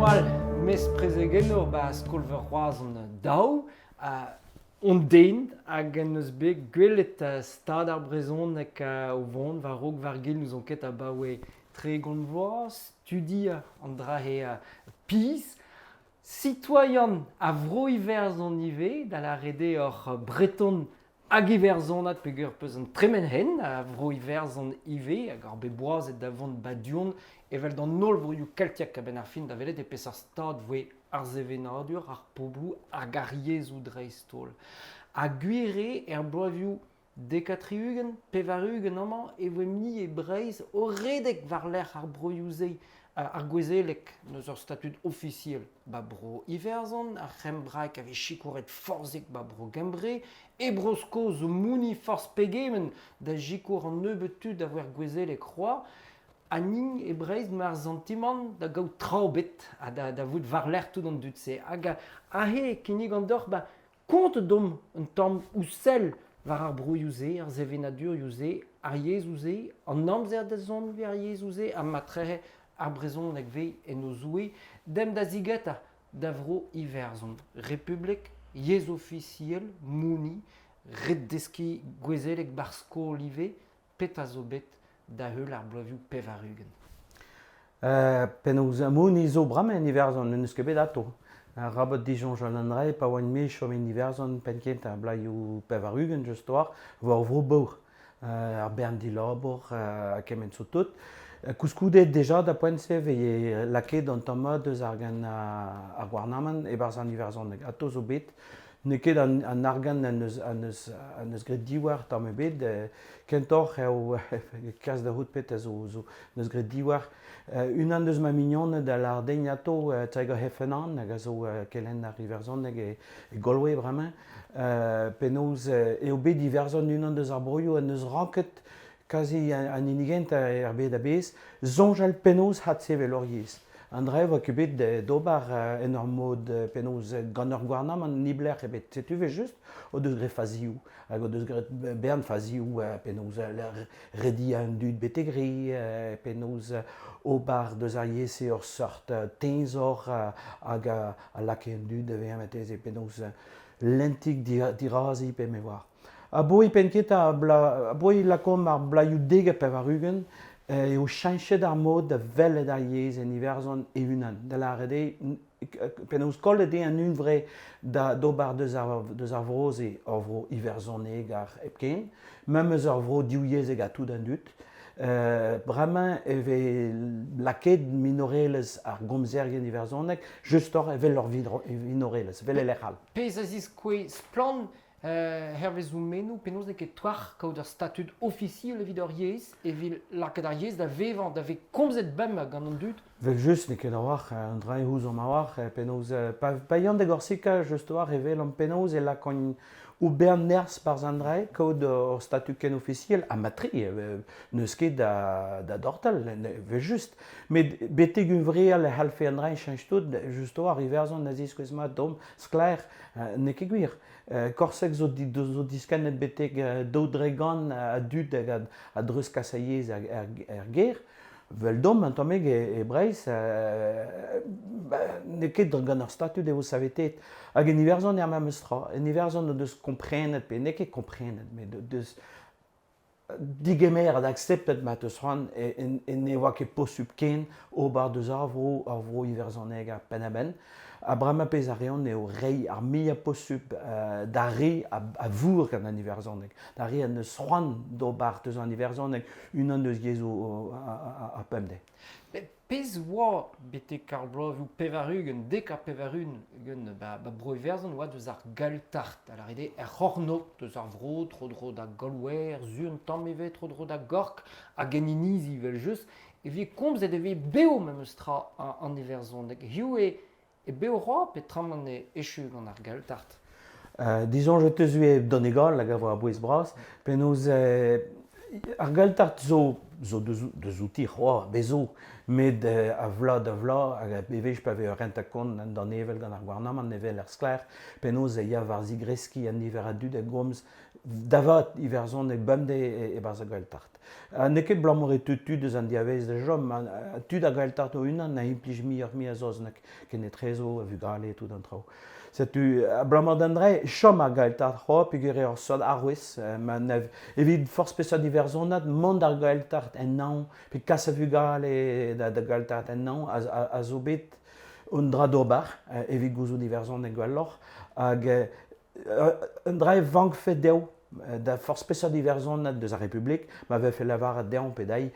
Normal, mesprezegennour 'ba skol-veur Roazhon daou, on den hag en deus bet gwelet stad ar brezhoneg o vont war-raok war-gil n'ouzon ket abaoe 30 vloaz, studiañ an dra-se pizh. Sitoaian a Vro-Iwerzhon ivez, da lâret eo oc'h breton hag iwerzhonat peogwir 'peus un tremen-hent a Vro-Iwerzhon ivez hag oc'h bet boazet da vont 'ba du-hont evel d'an holl vroioù keltiek a-benn ar fin da welet e peseurt stad 'voe ar sevenadur, ar pobloù hag ar yezhoù dreist-holl. Ha gwir eo er bloavezhioù 70, 80 amañ e voe mui e Breizh o redek war-lerc'h ar broioù-se, ar gouezeleg n'eus ur statud ofisiel 'ba Bro-Iwerzhon, ar c'hembraeg a vez sikouret forzhik 'ba Bro-Gembre, e Bro-Skos zo mouniñ forzh pegement da sikour an nebeud tud a voe ar gouezeleg c'hoazh. Ha ni e Breizh 'ma ar santimant da gaout traoù bet ha da vout war-lerc'h tout an dud-se. Hag aze e kinnigan deoc'h 'ba Kontet omp un tamm ouzh sell war ar broioù-se, ar sevenadurioù-se, ar yezhoù-se, an amzer da zont evit ar yezhoù-se ha matrehe ar brezhoneg 'vez en o zouez, demp da zigetañ da Vro-Iwerzhon, Republik, yezh ofisiel, mouniñ, ret deskiñ gouezeleg 'ba'r skol ivez, Petra zo bet da heul ar bloavezhioù 80? Penaos Moni zo bremañ en Iwerzhon, n'eus ket bet atav. Arabat disoñjal an dra pa oan-me o chom en Iwerzhon penn-kentañ ar bloazioù 80 just war, war vro baour. Ar bern dilabour ha kement zo tout. Koulskoude deja da poent-se e veze lakaet an tamm mat eus argant ar gouarnamant e-barzh an iwerzhoneg. Atav zo bet N'eo ket an argant en deus graet diwar tamm ebet. Kentoc'h eo kas da c'hoût petra zo neus graet diwar. Unan deus ma mignoned a lâr din atav Tiger Heffernan hag a zo kelenner iwerzhoneg e Galway bremañ penaos eo bet Iwerzhon unan deus ar broioù en deus ranket kazi an hini gentañ er bed a-bezh soñjal penaos adsevel hor yezh. An dra e oa ket bet d'ober en ur mod penaos gant ur gouarnamant niblec'h ebet. Setu evel-just o deus graet fazioù hag o deus graet bern fazioù penaos rediañ an dud betek re, penaos ober deus ar yezh-se ur seurt teñzor hag a lakae an dud da vezañ marteze penaos lentik dirazi pe me oar. Aboe penn-kentañ aboe lakaomp ar bloazioù 90 eo cheñchet ar mod da welet ar yezh en Iwerzhon e-unan. Da lâret eo penaos kollet eo an hunvre da d'ober deus ar deus ar vro-se ur vro iwerzhonegar hepken, memes ur vro divyezhek ha tout an dud. Bremañ e vez lakaet minorelezh ar gomzerien iwerzhonek justoc'h evel ur vinorelezh, evel e lec'h all. Pezh a ziskouez splann Hervez ho meno, penaos n'eo ket trawalc'h kaout ur statud ofisiel evit ur yezh, evit lakaat ar yezh da vevañ, da vez komzet bemdez gant an dud? Evel-just n'eo ket a-walc'h, an dra eo ouzomp a-walc'h, penaos pa yan da Gorsika just a-walc'h e welomp penaos e lakaont o bern nerzh 'barzh an dra kaout ur statud ken ofisiel ha mat-tre, n'eus ket da dortal, evel-just. Met betek hunvreal e c'hallfe an dra cheñch tout, just a-walc'h Iwerzhon a ziskouez mat deomp sklaer N'eo ket gwir. Korseg zo, zo diskennet betek 2% a dud hag a dreuzkas a yezh er gêr. Veldomp un tammig e Breizh, n'eo ket gant ar statud e vo saveteet. Hag en Iwerzhon eo ar memes tra. En Iwerzhon o deus komprenet, pe n'eo ket komprenet, met o deus Digemeret, akseptet ma 'teus c'hoant ne oa ket posupl ken ober deus ar vro ur vro iwerzhoneger penn-ha-benn. Ha bremañ pezh a reont eo reiñ ar muiañ posupl d'ar re a vourr gant an iwerzhoneg, d'ar re en deus c'hoant d'ober deus an iwerzhoneg unan deus yezhoù ar pemdez. Pezh 'oa betek ar bloavezhioù 80, 90 ba Bro-Iwerzhon 'oa deus ar Gaeltacht, da lâret eo er c'hornôg deus ar vro, tro-dro da Galway, er su un tamm ivez, tro-dro da Gork, hag en inizi evel-just, e vez komzet e vez bev memes tra an iwerzhoneg. Hiziv eo e bev c'hoazh peotramant eo echu gant ar Gaeltacht? Disoñjet 'teus ivez Donegal hag a voa a-bouez bras penaos ar Gaeltacht zo zo deus outi c'hoazh bez zo met a vloaz da vloaz hag bewech pa vez ur rentañ-kont an danevell gant ar gouarnamant e weler sklaer penaos e ya war zigreskiñ an niver a dud a gomz. Da vat iwerzhoneg bemdez e-barzh ar Gaeltacht. Ha n'eo ket abalamour e teu tud eus an diavaez da chom, tud ar Gaeltacht o-unan a implij muioc'h-mui a saozneg kenetrezo, a vugale, tout an traoù. Setu abalamour d'an dra chom ar Gaeltacht c'hoazh peogwir eo ur seurt arouez. Ma evit forzh peseurt iwerzhonad mont d'ar Gaeltacht en hañv pe kas a vugale da Gaeltacht en hañv a zo bet un dra d'ober evit gouzout iwerzhoneg gwelloc'h hag Un dra e vankfe dezho da forzh peseurt iwerzhonad deus ar Republik, ma vefe lavaret dezhañ pe dezhi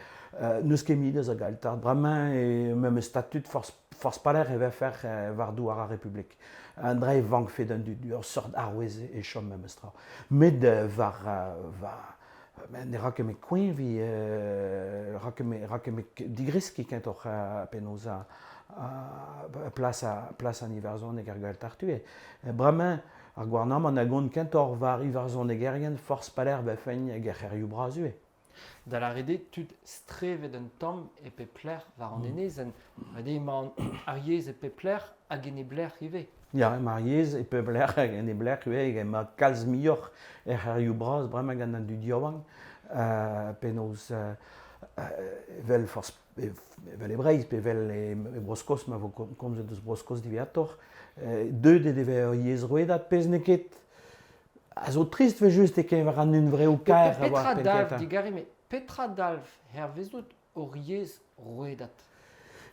n'eus ket mui deus ar Gaeltacht. Bremañ eo memes statud forzh forzh pelec'h e vefec'h war douar ar Republik. Un dra e vankfe d'an dud, ur seurt arouez e chom memes tra. Met war war ne ra ket met koeñviñ, ra ket ra ket met digreskiñ kentoc'h penaos plas plas an iwerzhoneg er Gaeltacht ivez. Bremañ, ar gouarnamant a gont kentoc'h war iwerzhonegerien forzh pelec'h 'vefent hag er c'hêrioù bras ivez. Da lâret eo tud strevet un tamm e pep lec'h war an enezenn. Ret eo emañ ar yezh e pep lec'h hag e nep lec'h ivez. Ya, emañ ar yezh e pep lec'h hag e nep lec'h ivez. Emañ kalz muioc'h er c'hêrioù bras bremañ gant an dud yaouank. Penaos evel forzh evel e Breizh pe evel e Bro-Skos ma vo komzet eus Bro-Skos diwezhatoc'h, deuet eo da vezañ ur yezh rouedad, pezh n'eo ket a zo trist evel-just e-keñver an hunvreoù kaer a oa Petra dalv, digarez, met petra dalv hervezout hor yezh rouedad?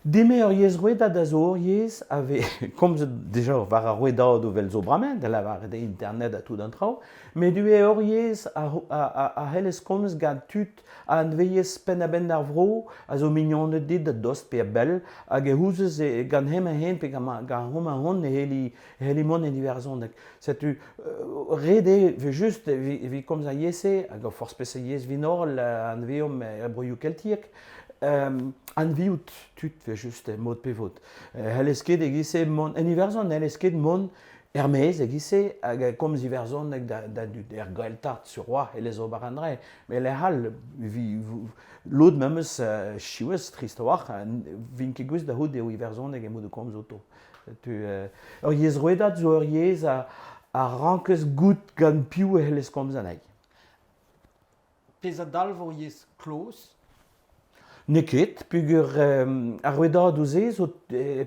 Deme ur yezh rouedad a zo ur yezh a vez komzet dija war ar rouedadoù evel zo bremañ, da lavaret eo internet ha tout an traoù, met ivez ur yezh a c'hellez komz gant tud a anveiez penn-a-benn ar vro a zo mignoned dit a-dost pe a-bell hag e ouzez gant hemañ-hen pe gant homañ-hont e c'helli mont en iwerzhoneg. Setu ret eo evel-just evit komz ar yezh-se hag forzh peseurt yezh vinorel a anavezomp er broioù keltiek anviout tud evel-just mod pe vod. N'hellez ket e-giz-se mont en Iwerzhon n'hellez ket mont er-maez e-giz-se hag komz iwerzhoneg da dud er Gaeltacht sur-walc'h e lez ober an dra met lec'h all lod memes siwazh trist a-walc'h 'vin ket gouest da c'hoût eo iwerzhoneg emaout o komz outo. Setu ur yezh rouedad zo ur yezh a rankez goût gant piv e c'hellez komz anezhi. Pezh a dalv ur yezh kloz? N'eo ket, peogwir ar rouedadoù-se zo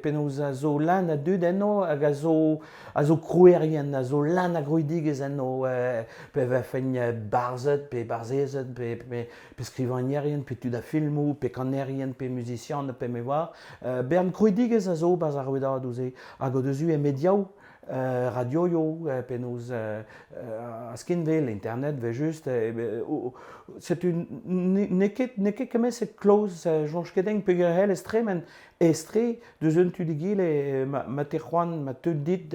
penaos a zo leun a dud enno hag a zo a zo krouerien, a zo leun a grouidigezh enno, pe vefent barzhed pe barzhezed pe pe skrivagnerien pe tud a filmoù pe kanerien pe muzisianed pe me oar. Bern krouidigezh a zo 'barzh ar rouedadoù-se hag o deus ivez mediaoù radioioù, penaos skinwel, internet evel-just. Setu n'eo ket n'eo ket kement-se kloz, soñj ket din peogwir e c'hellez tremen aes-tre deus un tu d'egile ma 'te c'hoant, ma teu dit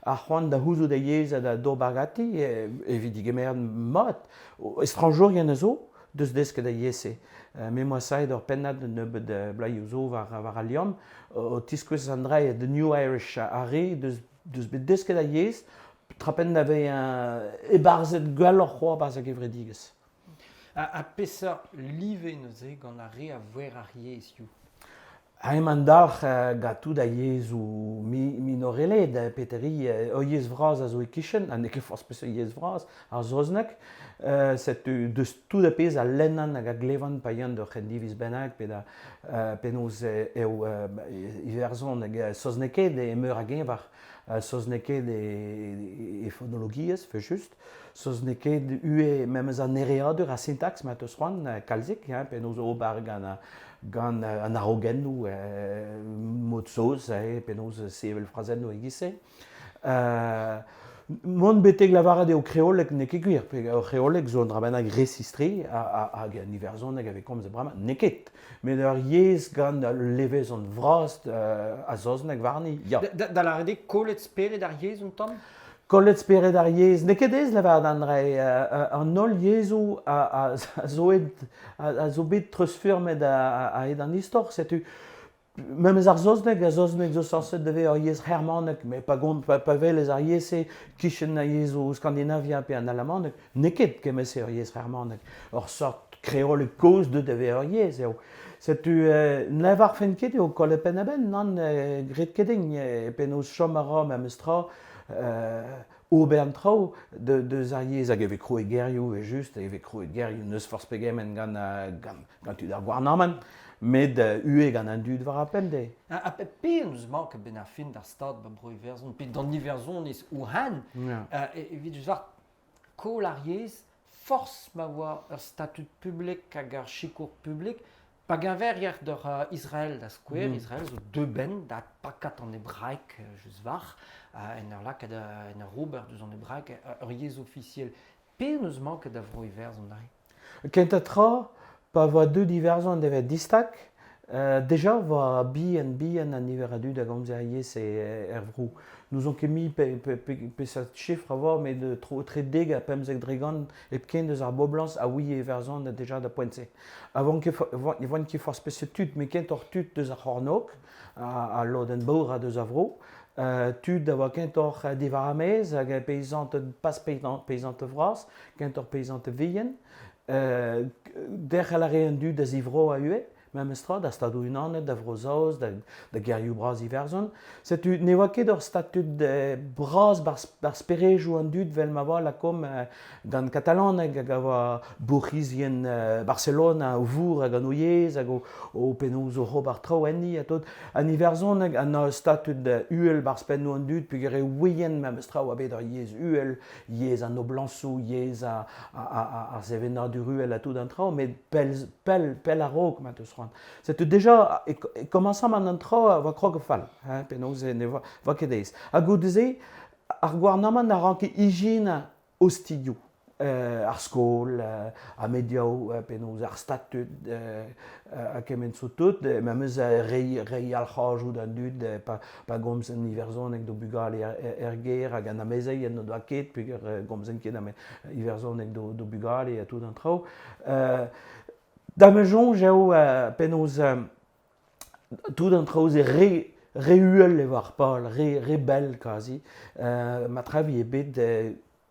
ar c'hoant da c'houzout da yezh ha da d'ober ganti evit degemer mat. Estrañjourien a zo deus desket ar yezh-se. Me 'moa savet ur pennad un nebeud bloazioù zo war war al liamm o tiskouez an dra The New Irish ar re deus deus bet desket ar yezh trapenn da vezañ ebarzhet gwelloc'h c'hoazh 'barzh ar gevredigezh. Ha peseurt live neuze gant ar re a ver ar yezhioù? Emañ an dalc'h gant tout ar yezhoù minoreled, peteri, ur yezh vras a zo e-kichen, ha n'eo ket forzh peseurt yezh vras, ar saozneg. Setu deus tout ar pezh a lennan hag a glevan pa yan d'ur c'hendiviz bennak pe da penaos eo iwerzhoneg saoznekaet e meur a geñver, saoznekaet e fonologiezh, evel-just, saoznekaet ivez memes an ereadur, ar sintaks ma 'teus c'hoant, kalzik, penaos ober gant gant an araogennoù mod saoz, penaos sevel frazennoù e-giz-se. Mont betek lavaret eo kreoleg n'eo ket gwir, ur c'hreoleg zo un dra bennak resis-tre hag en iwerzhoneg a vez komzet bremañ, n'eo ket. Met ur yezh gant ul levezon vras a saozneg warni, ya. Da lavaret eo kollet spered ar yezh un tamm? Kollet spered ar yezh, n'eo ket aes lavaret an dra, an holl yezhoù a zo a zo bet treuzfurmet a-hed an istor, setu memes ar saozneg, ar saozneg zo sañset da vezañ ur yezh c'hermanek, met pa gont pa welez ar yezh-se kichen ar yezhoù Skandinavia pe an alamaneg, n'eo ket kement-se ur yezh c'hermanek, ur seurt kreoleg kozh deuet da vezañ ur yezh eo. Setu ne lavarfen ket eo kollet penn-a-benn, nann, graet ket din, penaos chom a ra memes tra. Ober an traoù deus ar yezh hag e vez krouet gerioù evel-just, e vez krouet gerioù n'eus forzh pegement gant gant tud ar gouarnamant, met ivez gant an dud war ar pemdez. Ha pe en deus manket benn ar fin d'ar stad ba Bro-Iwerzhon, pe d'an Iwerzhoniz Wuhan, evit war koll ar yezh, forzh ma oa ur statud publik hag ur sikour publik, pa geñverier d'ur Israel da skouer, Israel zo deu benn da adpakat an hebraeg just war, en ur lakaat en ur ober deus an hebraeg ur yezh ofisiel. Pe n'eus manket da Vro-Iwerzhon neuze? Kentañ tra, pa oa deuet Iwerzhon da vezañ distag, deja oa bihan-bihan an niver a dud a gomze ar yezh er vro. N'ouzon ket mui peseurt chifr a oa, met tro etre dek ha 15% hepken eus ar boblañs a ouie Iwerzhon deja da poent-se. A oant ket ne oant ket forzh peseurt tud, met kentoc'h tud eus ar c'hornôg, al lodenn baourañ deus ar vro, tud a oa kentoc'h diwar ar maez hag peizanted pas peizanted vras, kentoc'h peizanted vihan. Derc'hel a rae an dud da zivroañ ivez, memestra, da Stadoù-Unanet, da Vro-Saoz, da gêrioù bras Iwerzhon. Setu ne oa ket ur statud bras bar sperejoù an dud 'vel ma oa lakaomp gant katalaneg hag a oa bourc'hizien Barcelona o vourr hag an o yezh hag o penaos oc'h ober traoù enni ha tout. An iwerzhoneg an statud uhel barzh pennoù an dud peogwir e ouient memes tra oa bet ur yezh uhel, yezh an noblañsoù, yezh ar sevenadur uhel ha tout an traoù, met pell, pell, pell a-raok ma teus c'hoant. Setu deja e komañsamant an traoù a oa krog fall, hein, penaos ne oa ket aes. Ha goude-se, ar gouarnamant a ranke ijinañ ostilhoù ar skol, ar mediaoù, penaos ar statud ha kement zo tout, memes reiñ reiñ ar c'hrajoù d'an dud pa gomzent iwerzhoneg d'o bugale er gêr hag an amezeien n'o doa ket peogwir gomzent ket iwerzhoneg d'o bugale ha tout an traoù. Da ma soñj eo penaos tout an traoù-se re re uhel eo ar pal, re re bell kazi. Matre 'vije bet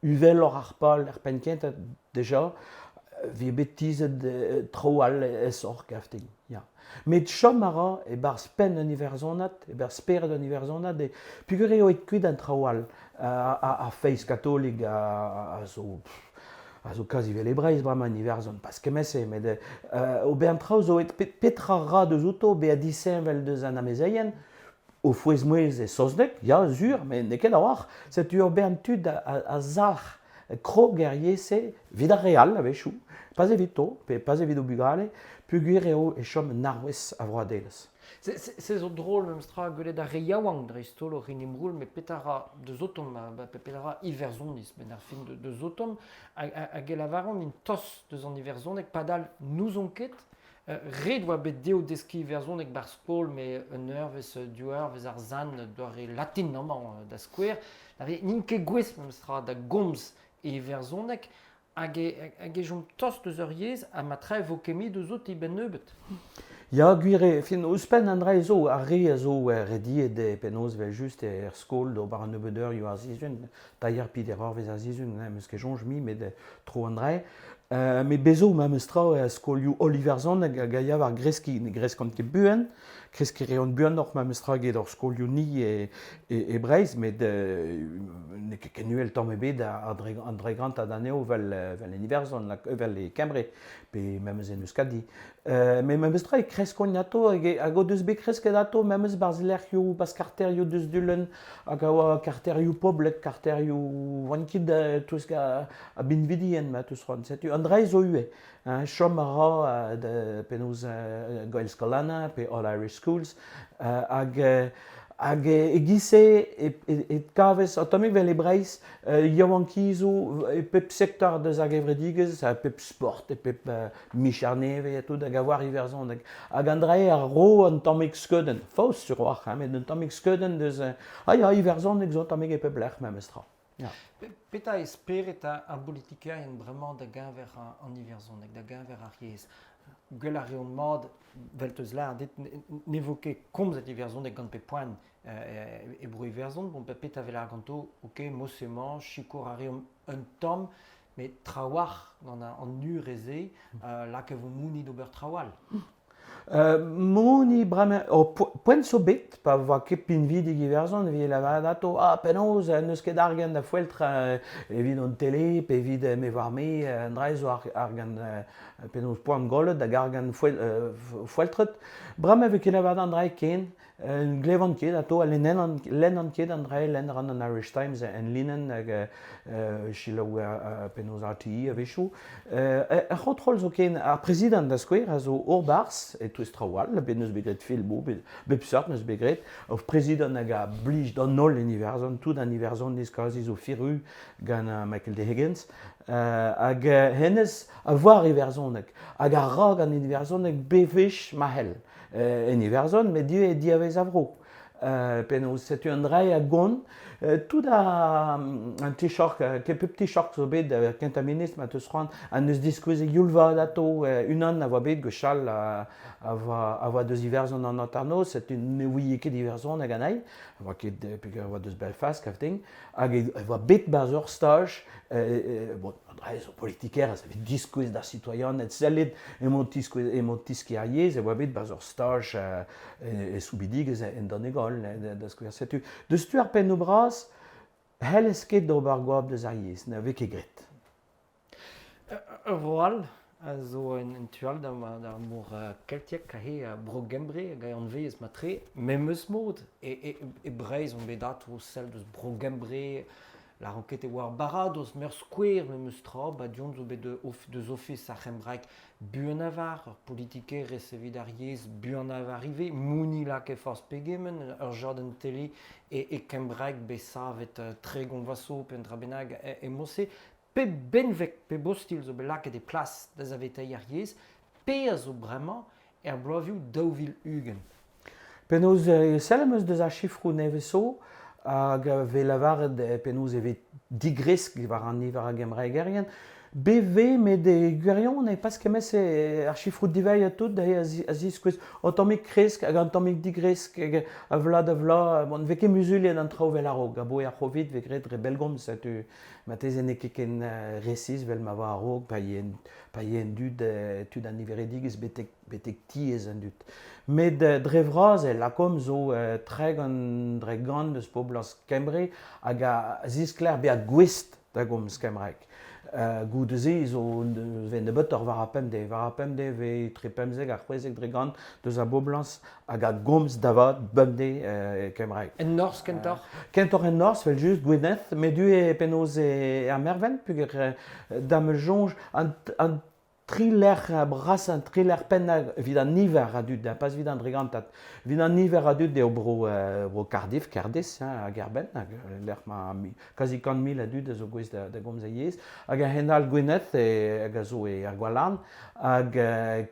uveloc'h ar pal er penn-kentañ deja, 'vije bet tizhet traoù all aesoc'h gav din, ya. Met chom a ra e-barzh penn un Iwerzhonad, e-barzh spered un Iwerzhonad e peogwir eo aet kuit an traoù all. Ar feiz katolik a zo a zo kazi evel e Breizh bremañ en Iwerzhon, pas kement-se, met ober an traoù zo petra ra deus outo bezañ disheñvel deus an amezeien, o fouez-mouezh e saozneg, ya sur, met n'eo ket a-walc'h. Setu ur bern tud a zalc'h krog er yezh-se evit ar re all a-wechoù, pas evito, pe pas evit o bugale, peogwir eo e chom un arouez a vroadelezh. Se zo drol memestra gwelet ar re yaouank dreist-holl oc'h en em roul met petra ra deus otomp, petra ra Iwerzhoniz benn ar fin deus otomp hag e lavaront int tost deus an iwerzhoneg padal n'ouzon ket ret oa bet dezho deskiñ iwerzhoneg ba'r skol met un eurvezh div eurvezh ar san doare latin amañ da skouer n'int ket gouest memestra da gomz e iwerzhoneg hag e chom tost eus ur yezh ha ma tre vo ket mui deus outi 'benn nebeut. Ya, gwir eo. Fin, ouzhpenn an dra zo, ar re a zo rediet penaos evel-just er skol d'ober un nebeud eurioù ar sizhun, tailher peder eurvezh ar sizhun, n'em eus ket soñj mui, met tro an dra. Met bez zo memes tra er skolioù holl iwerzhoneg hag a ya war greskiñ, ne greskont ket buan, Kreskiñ reont buanoc'h memestra eget hor skolioù-ni e Breizh, met n'eo ket ken uhel tamm ebet an dregantad anezho evel en Iwerzhon, evel e Kembre, pe memes en Euskadi. Met memestra e kreskont atav hag o deus bet kresket atav memes 'barzh lec'hioù, 'barzh karterioù deus Dulenn, hag a oa karterioù poblek, karterioù 'oant ket e-touesk ar binvidien ma 'teus c'hoant. Setu an dra zo ivez. Chom a ra penaos Gaelscoileanna pe All Irish Schools hag hag e-giz-se e kavez un tammig evel e Breizh yaouankizoù e pep sektor deus ar gevredigezh, e pep sport, e pep micher nevez ha tout hag a oar iwerzhoneg. Hag an dra-se a ro un tammig skeudenn, faos sur a-walc'h, met un tammig skeudenn deus ah ya, iwerzhoneg zo un tammig e pep lec'h memestra. Ya. Petra eo spered ar bolitikerien bremañ da geñver an iwerzhoneg, da geñver ar yezh? Gwell a reont mat, 'vel 'teus lâret dit, ne vo ket komzet iwerzhoneg gant pep poent e Bro-Iwerzhon. Bon, petra 'vel ar ganto? Ok, mod-se-mañ, sikour a reomp un tamm, met trawalc'h gant an ure-se, lakaet e vo mouniñ d'ober traoù all. Moni bremañ oh poent zo bet pa oa ket pinvidik Iwerzhon e vije lavaret atav ah penaos n'eus ket argant da foeltr evit an tele pe evit me 'oar-me an dra-se zo argant penaos poan gollet hag argant foeltret. Bremañ e vez ket lavaret an dra-se ken. Ne glevan ket atav ha lennan ket an dra-se, lenn a ran an Irish Times en linenn hag selaou penaos RTE a-wechoù. Er c'hontrol zoken, ar prezidant da skouer a zo hor barzh e-touez traoù all, bet n'eus bet graet filmoù, bep seurt n'eus bet graet. Ur prezidant hag a blij d'an holl en Iwerzhon, tout an Iwerzhoniz kazi zo firu gant Michael D. Higgins. Hag hennezh a oar iwerzhoneg hag a ra gant iwerzhoneg bewech ma c'hell. En Iwerzhon, met ivez e diavaez a vro. Penaos setu an dra a gont. Tout an Taoiseach, pep Taoiseach zo bet kentañ ministr ma teus c'hoant, an deus diskouezet youl-vat atav. Unan a oa bet gwechall a oa deus Iwerzhon an hanternoz, setu ne ouie ket iwerzhoneg anezhi, a oa ket peogwir e oa deus Belfast, kav din. Hag e oa bet 'barzh ur staj, bon, an dra-se zo politikerezh, evit diskouez d'ar sitoaianed sellit, emañ tiskouez, emañ tiskiñ ar yezh, e oa bet 'barzh ur staj e soubidigezh en Donegal, da skouer. Setu, deus tu ar pennoù bras, n'hellez ket d'ober goap deus ar yezh, na vez ket graet. Ur vro all a zo en tu all d'ar mor Keltiek aze, Bro-Gembre hag a anvez matre memes mod. E Breizh on bet ato o sell deus Bro-Gembre, lâran ket e oa ar baradoz, met ur skouer memes tra, ba du-hont zo bet deus Ofis ar c'hembraeg buan a-var, ur politikerezh evit ar yezh buan a-var ivez, mouniñ lakaet forzh pegement, ur jadenn tele e kembraeg bet savet 30 vloaz zo pe un dra bennak e mod-se. Pep benveg, pep ostilh zo bet lakaet e plas da saveteiñ ar yezh, pe a zo bremañ er bloavezhioù 2020. Penaos e sell em eus deus ar sifroù nevez zo hag a vez lavaret penaos e vez digresk war an niver a gembraegerien. BV met e gwirionez pas kement-se ar sifroù diwezhañ tout a ziskouez un tammig kresk hag un tammig digresk hag a vloaz da vloaz. Bon, ne vez ket muzuliet an traoù 'vel a-raok. Aboe ar C'hovid 'vez graet dre bellgomz setu Marteze n'eo ket ken resis 'vel ma oa a-raok pa pa yeent dud tud an niveredigezh betek betek tiez an dud. Met dre vras e lakaomp zo 30% eus poblañs Kembre hag a ziskler bezañ gouest da gomz kembraeg. Goude-se zo vez nebeutoc'h war ar pemdez. War ar pemdez 'vez etre 15 ha 60% deus ar boblañs hag a gomz da vat bemdez e kembraeg. En norzh kentoc'h? Kentoc'h en norzh, evel-just, Gwynedd, met du eo penaos er Mervent, peogwir da'm soñj an tri lec'h brasañ, tri lec'h pennañ evit an niver a dud, pas evit an dregantad. Evit an niver a dud eo bro, bro Cardiff, Kerdiz, hag Erbenn, hag lec'h ma kazi 100 000 a dud a zo gouest da gomz a yezh. Hag a-hend-all Gwynedd, hag a zo e er Gwalarn, hag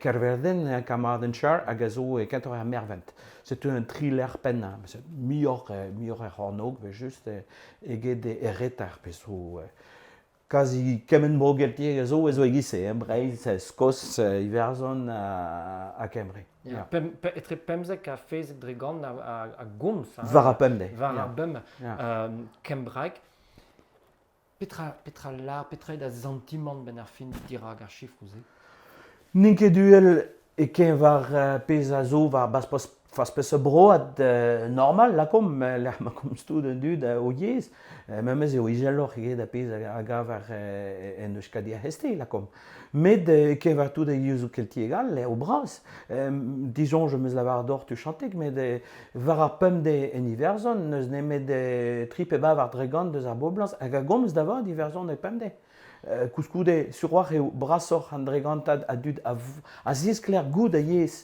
Kerverden, Carmarthenshire, hag a zo e kentoc'h er Mervent. Setu un tri lec'h pennañ. Muioc'h, muioc'h er c'hornôg, evel-just, eget er reter, pezh zo kazi kement bro geltiek a zo, a zo e-giz-se, hein, Breizh, Skos, Iwerzhon ha Kembre. Ya, etre 15 ha 16% a gomz. Hein, war ar pemdez. War ar bemdez. Kembraeg. Petra, petra lar, petra eo da santimant benn ar fin dirak ar sifroù-se? N'int ket uhel e-keñver pezh a zo war forzh peseurt broad normal, lakaomp, lec'h ma komz tout an dud o yezh. Memes eo izeloc'h eget ar pezh a gaver en Euskadi ar C'heste, lakaomp. Met e-keñver tout ar yezhoù keltiek all eo bras. Disoñj am eus lavaret deoc'h tuchantik, met war ar pemdez en Iwerzhon n'eus nemet tri pe bevar dre gant eus ar boblañs hag a gomz da vat iwerzhoneg pemdez. Koulskoude, sur-walc'h eo brasoc'h an dregantad a dud a ziskler goût a yezh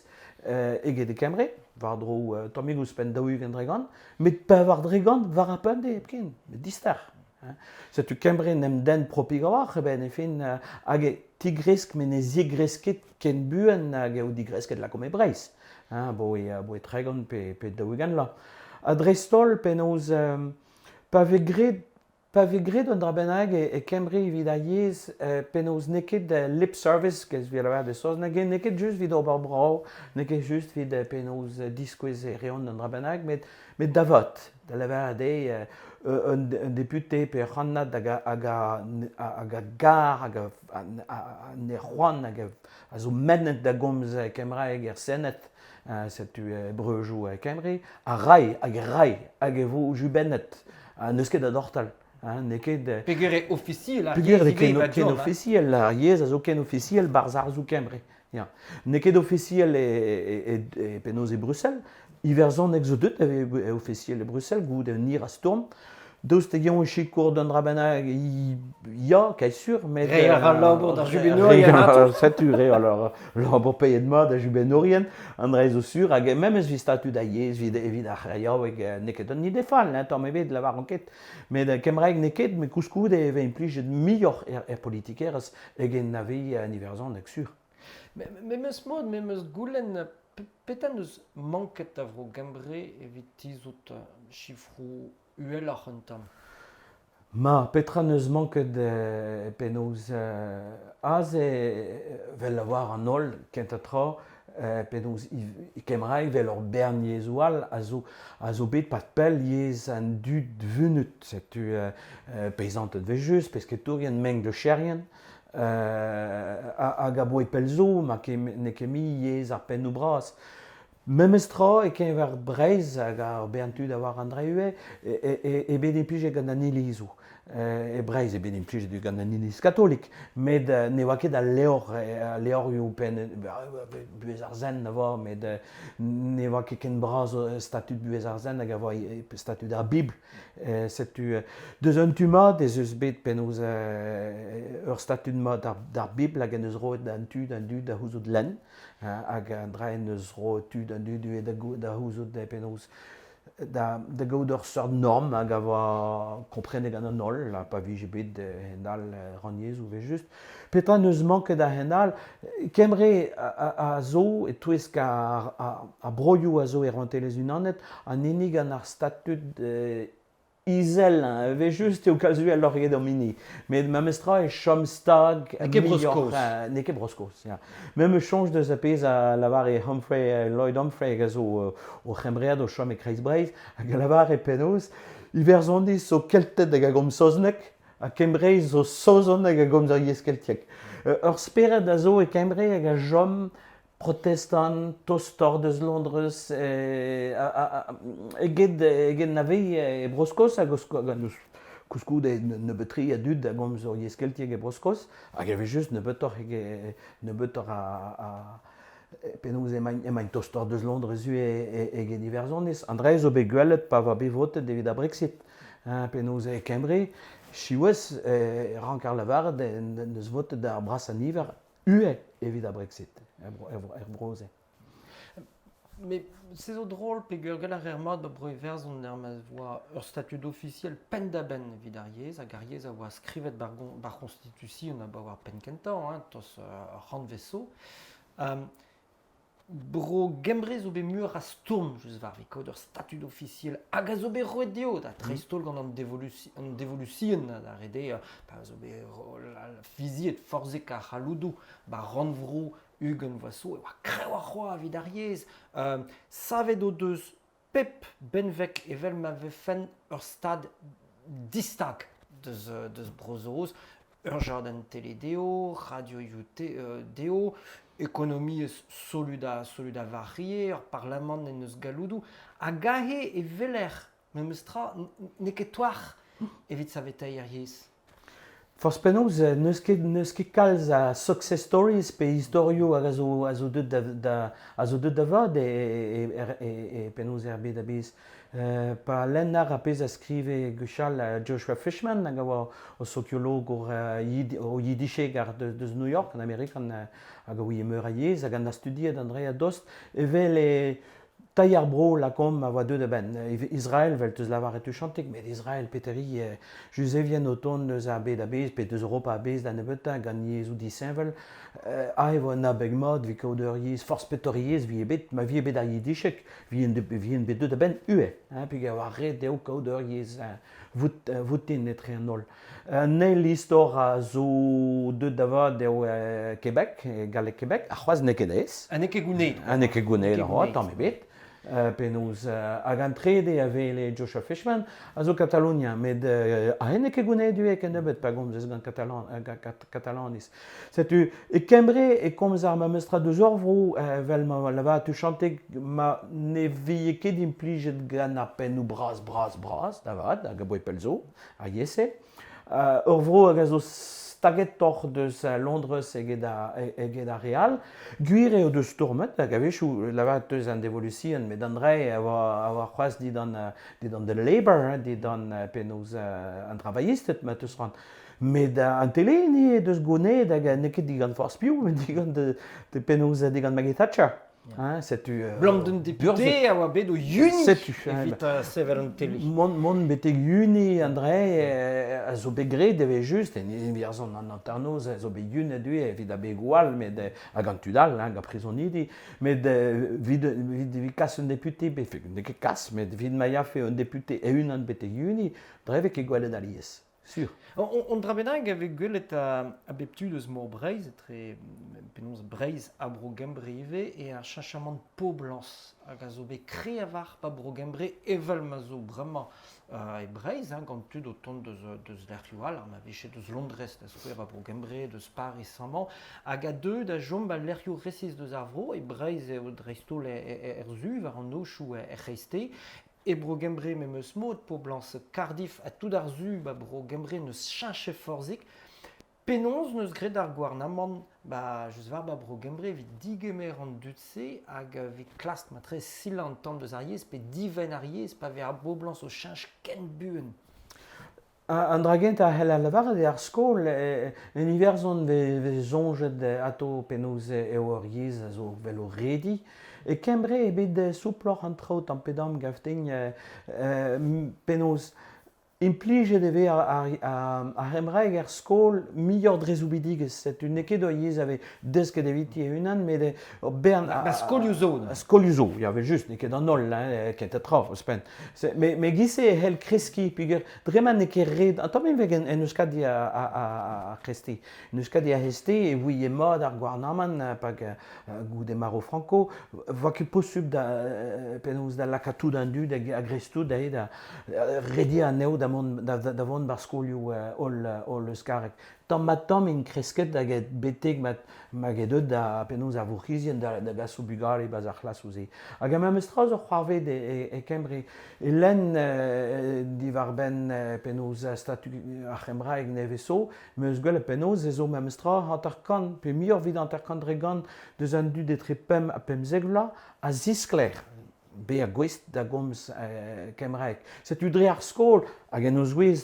eget e Kembre, war-dro tammig ouzhpenn 40%, met 4% war ar pemdez hepken, dister. Setu Kembre en em denn propik a-walc'h a-benn e fin hag e tigresk met ne zigresk ket ken buan hag eo digresket lakaomp e Breizh, aboe 30 pe 40 vloaz. Ha dreist-holl penaos pa vez graet Pa vez graet un dra bennak e Kembre evit ar yezh, penaos n'eo ket lip service, kez 'vit lavaret e saozneg, n'eo ket just evit ober brav, n'eo ket just evit penaos diskouez e reont un dra bennak, met da vat, da lavaret eo. Un depute pe ur c'hannad hag a, hag a, hag a gar hag a, a, ne c'hoant hag a zo mennet da gomz kembraeg er Sened, setu breujoù Kembre, a ray hag e ray hag e vo jubennet. Ha n'eus ket da dortal. N'eo ket... Peger eo ofisiel ar yezh ivez, ken ofisiel, ar yezh a zo ken ofisiel barzh arzoù Kembre. Ya. N'eo ket ofisiel e, e, e, penaos e Brussel. Iwerzhoneg zo deuet e ofisiel e Brussel goude un hir a stourm. Daoust hag eñ e sikour d'un dra bennak, ya, kae sur, met... Reiñ a ra labour d'ar jubennourien atav. Setu, reiñ a ra labour paeet mat da jubennourien, an dra zo sur, hag memes evit statud a yezh, evit ar c'heriaoueg, n'eo ket un ide fall, hein, tamm ebet, lavaran ket. Met kembraeg n'eo ket, met koulskoude e vez implijet muioc'h er politikerezh eget na vez en iwerzhoneg, sur. Memes mod, memes goulenn, petra n'eus manket da Vro-Gembre evit tizhout sifroù uheloc'h un tamm? Ma, petra n'eus manket penaos aze, 'vel lavar an holl, kentañ tra, penaos e kembraeg 'vel ur bern yezhoù all a zo a zo bet pad pell yezh an dud vunut. Setu peizanted 'vel-just, pesketourien, mengleuzcherien. Hag aboe pell zo ma n'eo ket mui yezh ar pennoù bras. Memes tra e-keñver Breizh hag ar bern tud a oar an dra ivez, eo bet implijet gant an ilizoù. E Breizh eo bet implijet gant an iliz katolik, met ne oa ket al levr, al levrioù penn buhez ar sent a oa, met ne oa ket ken bras statud buhez ar sent hag a oa statud ar Bibl. Setu deus un tu mat ez eus bet penaos ur statud mat d'ar Bibl hag en deus roet an tu d'an dud da c'houzout lenn hag an dra en deus roet tu d'an dud ivez da c'houzout penaos da gaout ur seurt norm hag a oa komprenet gant an holl ha pa vije bet a-hend-all rannyezhoù evel-just. Petra n'eus manket a-hend-all? Kembre a zo e-touesk ar broioù a zo e Rouantelezh-Unanet an hini gant ar statud izel, evel-just eo kalz uheloc'h eget hom hini. Met memestra e chom stag N'eo ket Bro-Skos. N'eo ket Bro-Skos, ya. Me 'm eus soñj deus ar pezh a lavare Humphrey, Lloyd Humphrey, hag a zo o c'hembread o chom e Kreiz-Breizh, hag a lavare penaos Iwerzhoniz zo Kelted hag a gomz saozneg, Ha Kembreiz zo Saozon hag a gomz ar yezh keltiek. Ur spered a zo e Kembre hag a chom protestant, tostoc'h deus Londrez eget, eget na vez e Bro-Skos hag koulskoude nebeut-tre a dud a gomz ur yezh keltiek e Bro-Skos hag evel-just nebeutoc'h nebeutoc'h a penaos emaint tostoc'h deus Londrez eget Iwerzhoniz. An dra zo bet gwelet pa oa bet votet evit ar Brexit. Penaos e Kembre, siwazh, e ranker lavaret en deus votet ar brasañ niver ivez evit ar Brexit er vro-se. Met se zo drol peogwir gall a reer mat ba Bro-Iwerzhon er ma oa ur statud ofisiel penn-da-benn evit ar yezh hag ar yezh a oa skrivet ba'r c'hoñstitusion abaoe ar penn-kentañ, hein, tost ur c'hantved zo. Bro-Gembre zo bet muioc'h a stourm just war kaout ur statud ofisiel hag a zo bet roet dezho da dreist-holl gant an an devolusion da ret eo pa zo bet fiziet forzhek ar c'halloudoù ba rannvro 20 vloaz zo e oa kreñvoc'h c'hoazh evit ar yezh. Savet o deus pep benveg evel ma vefen ur stad distag deus, deus Bro-Saoz, ur jadenn tele dezho, radioioù dezho, ekonomiezh solud ha solud a varie, ur parlamant en deus galloudoù, hag aze e weler memes tra n'eo ket trawalc'h evit saveteiñ ar yezh. Forzh penaos, n'eus ket n'eus ket kalz a success stories pe istorioù hag a zo a zo deuet da da a zo deuet da vat e e e penaos er bed a-bezh. Pa lenner ar pezh a skrive gwechall Joshua Fishman hag a oa o sokiologour o yiddicheger deus New York, an Amerikan hag a ouie meur a yezh hag en da studiet an dra a-dost, evel e Tailh ar bro, lakaomp, a oa deuet a-benn. Israel, 'vel 'teus lavaret tuchantik, met Israel, peteri, Juzevien o tont eus ar bed a-bezh pe deus Europa a-bezh da nebeutañ gant yezhoù disheñvel, aze e vo un abeg mat evit kaout ur yezh, forzh petore yezh 'vije bet, ma vije bet ar yiddisheg, 'vije bet deuet a-benn ivez, hein, peogwir e oa ret dezho kaout ur yezh voutin etre an holl. Un eil istor a zo deuet da vat eo Québec, galleg Québec, ha c'hoazh n'eo ket aes. Ha n'eo ket gounezet. Ha n'eo ket gounezet c'hoazh, tamm ebet. Penaos hag an trede a wele Joshua Fishman a zo Katalonia, met aze n'eo ket gounezet ivez kennebeut pa gomzez gant Katalaniz. Setu e Kembre e komz ar memes tra deus ur vro evel ma lavar tuchanteg ma ne vije ket implijet gant ar pennoù bras bras bras da vat hag aboe pell zo ar yezh-se. Ur vro hag a zo stagetoc'h deus Londrez eget ar re all. Gwir eo deus stourmet hag a-wechoù lavaret deus an devolusion met an dra a oa c'hoazh dindan dindan the Labour, dindan penaos an travaillisted ma teus c'hoant. Met an tele ni deus gounezet hag n'eo ket digant forzh piv met digant penaos digant Maggie Thatcher. Hein, setu Blam d'un député a oa bet o yuniñ setu evit sevel an tele. Mont betek yuniñ an dra a zo bet graet evel-just en Iwerzhon an hanternoz a zo bet yunet ivez evit abegoù all met hag an tud all hein, gant prizonidi met evit kas un député n'eo ket kas met evit ma yafe un député e-unan betek yuniñ dre vez ket gwelet alies. Sur. On dra bennak a vez gwelet a bep tu deus Mor Breizh, etre penaos Breizh ha Bro-Gembre ivez, e ar cheñchamant poblañs hag a zo bet kreñvoc'h ba Bro-Gembre evel ma zo bremañ e Breizh, hein, gant tud o tont deus lec'hioù all, ma vije deus Londrez da skouer ba Bro-Gembre, deus Pariz amañ, hag a deu da chom ba lec'hioù resis deus ar vro. E Breizh eo dreist-holl er su, war an aochoù er c'hreisteiz. E Bro-Gembre memes mod, poblañs Cardiff ha tout ar su ba Bro-Gembre n'eus cheñchet forzhik. Penaos n'eus graet ar gouarnamant ba just war ba Bro-Gembre evit digemer an dud-se hag evit klask matre silañ an tamm deus ar yezh pe divenn ar yezh pa vez ar boblañs o cheñch ken buan? An dra gentañ a c'heller lavaret eo ar skol en Iwerzhon vez soñjet atao penaos eo ur yezh a zo 'vel o rediñ. E Kembre eo bet souploc'h an traoù tamm-pe-damm gav din penaos implijet e vez ar c'hembraeg er skol muioc'h dre soubidigezh. Setu n'eo ket ur yezh a vez desket eviti e-unan met ur bern Ba skolioù zo. Skolioù zo, ya evel-just, n'eo ket an holl, hein, kentañ tra ouzhpenn. Met e-giz-se e c'hell kreskiñ peogwir dre ma n'eo ket ret un tamm ivez en Euskadi ar c'hreski. En Euskadi ar c'hreski e ouie mat ar gouarnamant pa goude marv Franco 'voa ket posupl da penaos da lakaat tout an dud a-greiz-tout aze da rediañ anezho da mont da vont 'barzh skolioù holl euskareg. Tamm-ha-tamm int kresket hag betek ma eo deuet da penaos ar vourc'hizien da gas o bugale 'barzh ar c'hlasoù-se. Hag ar memes tra zo c'hoarvezet e Kembre. E lenn diwar-benn penaos statud ar c'hembraeg nevez zo, 'm eus gwelet penaos ez zo memes tra 50 pe muioc'h evit 50% deus an dud etre 5 ha 15 vloaz a ziskler bezañ gouest da gomz kembraeg. Setu dre ar skol, hag en o zouez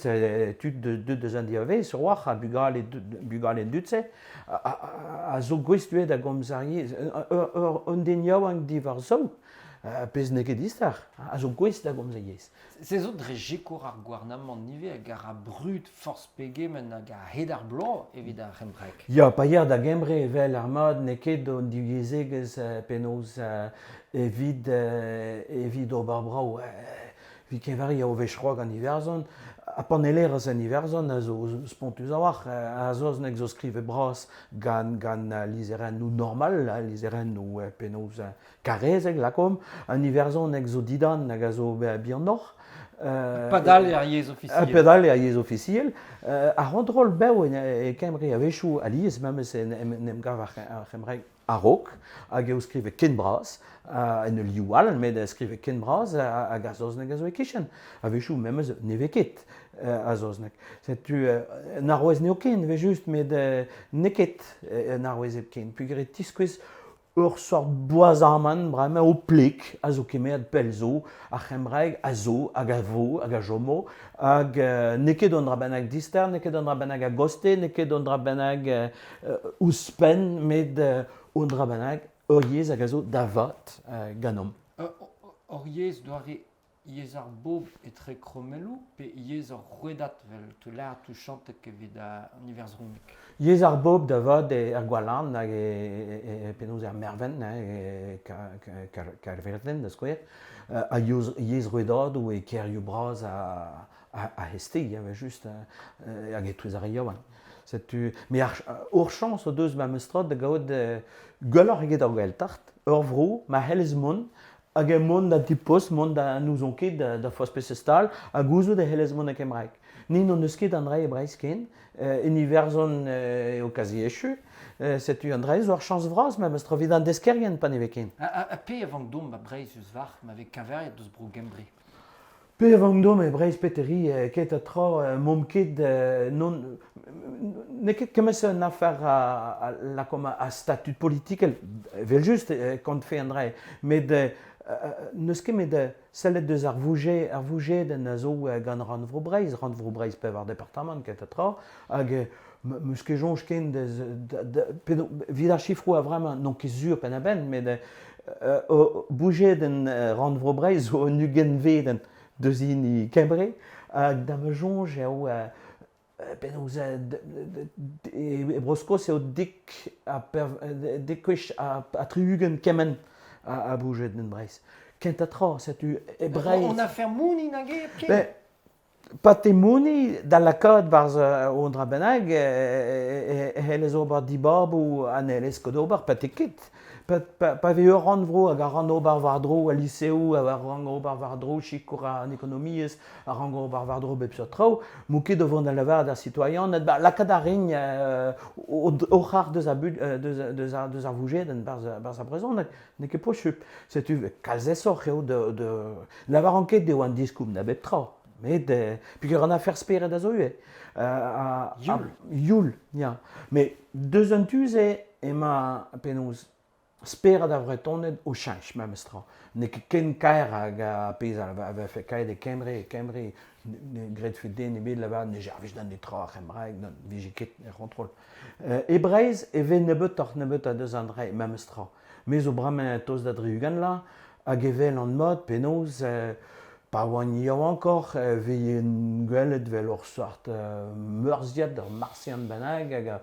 tud deuet eus an diavaez a-walc'h, ha bugale, bugale an dud-se, a zo gouest ivez da gomz ar yezh. Un den yaouank diwar zaou, pezh n'eo ket dister, a zo gouest da gomz ar yezh. Se zo dre sikour ar gouarnamant ivez hag a ra brud forzh pegement hag a-hed ar bloaz evit ar c'hembraeg. Ya, pa ya da Gembre evel ar mat n'eo ket an divyezhegezh penaos evit evit ober brav. Evit keñveriañ o wech c'hoazh gant Iwerzhon, ha panellerezh en Iwerzhon a zo spontus a-walc'h. Ar saozneg zo skrivet bras gant gant lizherennoù normal, lizherennoù penaos Karrezek, lakaomp, an iwerzhoneg zo didan hag a zo bihanoc'h. Padal eo ar yezh ofisiel. Padal eo ar yezh ofisiel. Ar c'hontrol bev e Kembre a-wechoù alies memes en em gav ar c'hembraeg a-raok hag eo skrivet ken bras en ul liv all met skrivet ken bras hag ar saozneg a zo e-kichen. A-wechoù memes ne vez ket a saozneg. Setu un arouez n'eo ken evel-just met n'eo ket un arouez hepken peogwir e tiskouez Ur seurt boazamant bremañ o pleg a zo kemeret pell zo, ar c'hembraeg a zo hag a vo hag a chomo hag n'eo ket un dra bennak dister, n'eo ket un dra bennak a-goste, n'eo ket un dra bennak ouzhpenn, met un dra bennak ur yezh hag a zo da vat ganeomp. Ur yezh doare Yezh ar bobl etre krommelloù pe yezh ur rouedad 'vel teuler touchantek evit an iwerzhoneg? Yezh ar bobl da vat er Gwalarn hag e penaos er Mervent, e Kaerverden da skouer, ha yezh rouedadoù e kêrioù bras a hestig evel-just hag e-touez ar re yaouank. Setu, met hor chañs o deus memestra da gaout gwelloc'h eget ar Gaeltacht, ur vro ma c'hellez mont. Hag mont da di-post, mont da n'ouzon ket da forzh peseurt stal, ha gouzout e c'hellez mont e kembraeg. Ni n'hon eus ket an dra e Breizh ken. En Iwerzhon eo kazi echu. Setu an dra zo ur chañs vras memes tra evit an deskerien pa ne vez ken. Ha pe a vank domp ba Breizh eus war ma vez keñveriet deus bro Gembre? Pe a vank domp e Breizh peteri ket ha tra m'omp ket non n'eo ket kement-se un afer a lakaomp a statud politikel evel-just e kontfe an dra met n'eus ket met sellet deus ar vouge ar vougedenn a zo gant Rannvro Breizh Rannvro Breizh pevar departamant ket ha tra hag 'meus ket soñj ken evit ar sifroù a-vremañ n'on ket sur penn-ha-benn met boujedenn Rannvro Breizh zo un ugentvedenn deus hini Kembre hag da ma soñj eo penaos e Bro-Skos eo dek ha dek gwech ha 60 kement a boujedenn Breizh. Kentañ tra, setu e Breizh... On afer mouniñ nag eo hepken? Patemoni da lakaat 'barzh un dra bennak e c'hellez ober dibaboù ha n'hellez ket ober pa 'te ket. Pa vez ur rannvro hag a rank ober war-dro al liseoù, a rank ober war-dro sikour an ekonomiezh, a rank ober war-dro bep seurt traoù, m'o ket o vont da lavaret d'ar sitoaianed ba lakaat a rin o c'harr deus ar voujedenn 'barzh ar brezhoneg. N'eo ket posupl. Setu kalz aesoc'h eo da lavaran ket eo an diskoulm da bep tra. Met peogwir an afer spered a zo ivez. Youl. Youl, ya. Met deus an tu-se emañ penaos spered ar Vretoned o cheñch memes tra. N'eo ket ken kaer hag ar pezh a vefe kaet e Kembre. E Kembre ne gredfe den ebet lavaret ne servij da netra ar c'hembraeg, ne vije ket er c'hontrol. E Breizh e vez nebeutoc'h-nebeutañ deus an dra memes tra. Me zo bremañ tost da dri-ugent vloaz hag evel an mod penaos pa oan yaouankoc'h e vezen gwelet 'vel ur seurt meurzhiad, ur marsian bennak hag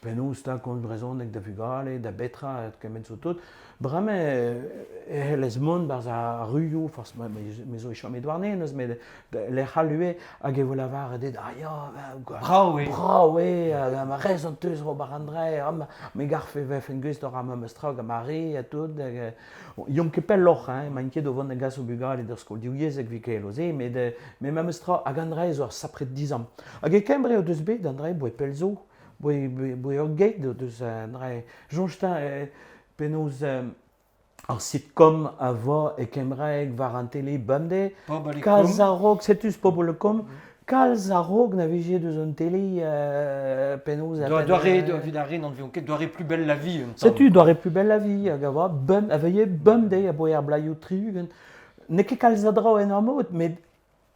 penaos 'ta komz brezhoneg da vugale, da betra, kement zo tout. Bremañ e c'hellez mont 'barzh ar ruioù, forzh me zo e chom e Douarnenez met lec'h all ivez hag e vo lavaret dit ah ya Brav eo. Brav eo, ma rez an teuz ober an dra, me garfe vefen gouest d'ober ar memes tra gant ma re ha tout. Yomp ket pelloc'h, hein, emaint ket o vont da gas o bugale d'ur skol divyezhek evit kelo-se, met memes tra, hag an dra zo ur sapre dizamm. Hag e Kembre o deus bet an dra boe pell zo, boe ur geit o deus an dra. Soñj 'ta penaos ar sitcom a vo e kembraeg war an tele bemdez. Kalz a-raok, setu Pobl-e-Kom, kalz a-raok na vije deus an tele penaos... Doare, evit ar re n'anveont ket, doare plus belle la vie. Setu doare plus belle la vie, hag a oa bem, a veille bemdez aboe ar blaioù 60. N'eo ket kalz a draoù en ur mod, met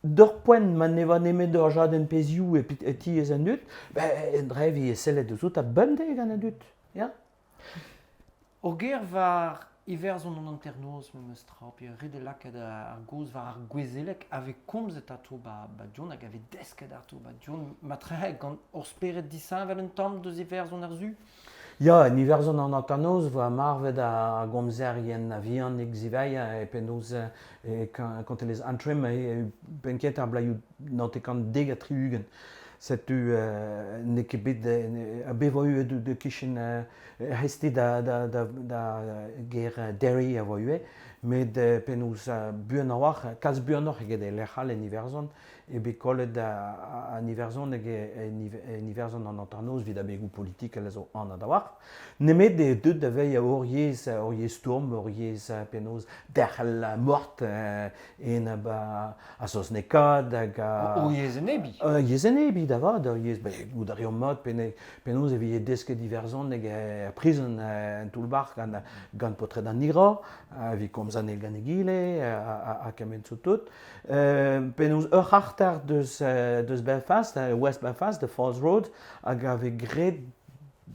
d'ur poent ma ne oa nemet ur jadenn pezhioù e tiez an dud, ben, en dra e vije sellet deus out ha bemdez gant an dud, ya. Ur ger war Iwerzhon an hanternoz memes tra, pe ret eo lakaat ar gaoz war ar gouezeleg a vez komzet atav 'ba 'ba Dion hag a vez desket atav 'ba Dion matrehe gant ur spered disheñvel un tamm deus Iwerzhon ar Su? Ya, en Iwerzhon an hanternoz 'voa marvet ar gomzerien a-vihanik ziwezhañ e penaos e kontelezh Antrim e penn-kentañ ar bloazioù 1970. Setu n'eo ket bet bet 'voa eu da kichen restiñ da gêr Derry a voa ivez, met penaos buan a-walc'h, kalz buanoc'h eget e lec'h all en Iwerzhon, eo bet kollet an iwerzhoneg en Iwerzhon an hanternoz evit abegoù politikel a zo anat a-walc'h. Nemet eo deuet da vezañ ur yezh, ur yezh stourm, ur yezh penaos derc'hel mort enep ar saoznekaat hag Ur yezh enebiñ. Ur yezh enebiñ da vat, ur yezh goût a reomp mat penaos e vije desket iwerzhoneg er prizon en toull-bac'h gant paotred an IRA, evit komz an eil gant egile ha kement zo tout. Penaos ur c'harter deus Belfast, West Belfast, The Falls Road, hag a vez graet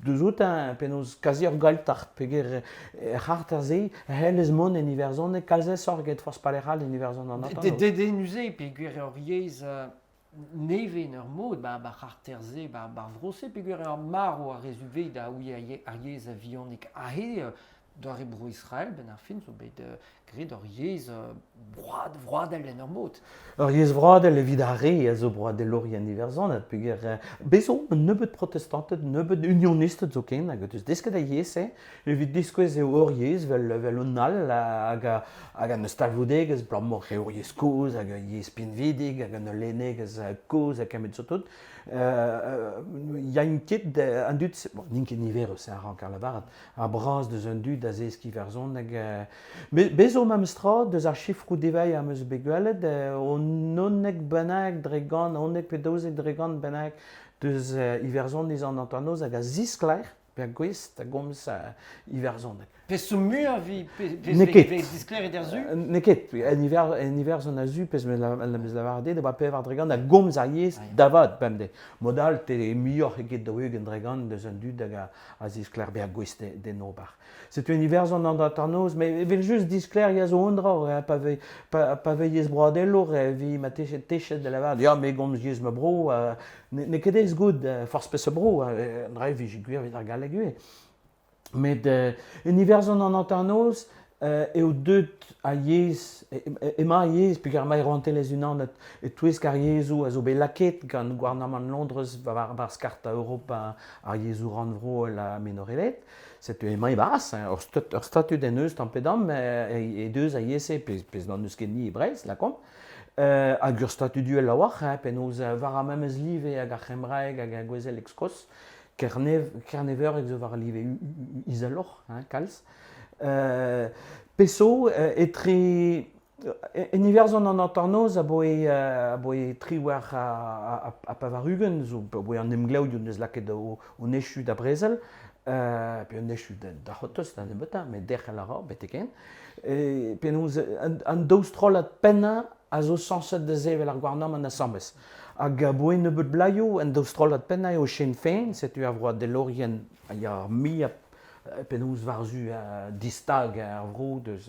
deus outañ penaos kazi ur Gaeltacht peogwir er c'harter-se e c'hellez mont en iwerzhoneg kalz aesoc'h eget forzh pelec'h all en Iwerzhon an hanternoz. Dedennus eo peogwir ur yezh nevez en ur mod 'ba ar c'harter-se, 'ba ar vro-se peogwir eo marv ar re zu da ouiañ ar yezh a-vihanik. Aze Doare Bro-Israel, benn ar fin, zo bet graet ur yezh vroadel en ur mod. Ur yezh vroadel evit ar re a zo broadelourien iwerzhonat peogwir bez zo un nebeud protestanted, un nebeud unionisted zoken hag o deus desket ar yezh-se evit diskouez eo ur yezh vel un all hag hag an eus talvoudegezh abalamour eo ur yezh kozh hag ur yezh pinvidik hag un lennegezh kozh ha kement zo tout. Yaint ket an dud, bon, n'int ket niverus a ranker lavaret, ar braz deus an dud a zesk iwerzhoneg. Bez zo memes tra deus ar sifroù devezh am eus bet gwelet, un 11 bennak dre gant, 11 pe 12 dre gant bennak deus Iwerzhoniz an hanternoz hag a ziskler pe a gouest da gomz iwerzhoneg. Pezh zo muioc'h vi pezh vez disklêriet er su? N'eo ket. En, Iwer, en Iwerzhon a su, pezh 'meus lavaret dit, e oa 4% a gomz ar yezh da vat bemdez. Mod all, te muioc'h eget 40% deus an dud hag a ziskler bezañ gouest d'en ober. Setu en Iwerzhon an hanternoz, met evel-just disklêriañ zo un dra, pa vez pa vez yezh broadelour e vi ma techet da lavaret ya me gomz yezh ma bro, n'eo ket aes goût forzh peseurt bro, an dra e vije gwir evit ar galleg ivez. Met en Iwerzhon an hanternoz eo deuet ar yezh, emañ ar yezh peogwir emañ e Rouantelezh Unanet e-touesk ar yezhoù a zo bet lakaet gant gouarnamant Londrez war karta Europa ar yezhoù rannvroel ha minoreled. Setu emañ e-barzh, ur statud en deus tamm-pe-damm he deus ar yezh-se, pezh n'hon eus ket ni e Breizh, lakaomp. Hag ur statud uhel a-walc'h, penaos war ar memes live hag ar c'hembraeg hag ar gouezeleg Skos. Kerneveureg zo war live izeloc'h, hein, kalz. Pezh zo, etre en Iwerzhon an hanternoz aboe 98 zo aboe an emglev hon deus lakaet hon echu da brezel, pe un echu da c'hortoz da nebeutañ, met derc'hel a ra betek-henn. Penaos an daou strollad pennañ a zo sañset da sevel ar gouarnamant asambles. Hag aboe nebeut bloazioù, an daou strollad pennañ eo Sinn Féin, setu ar vroadelourien a ya ar muiañ penaos war-zu distag ar vro deus,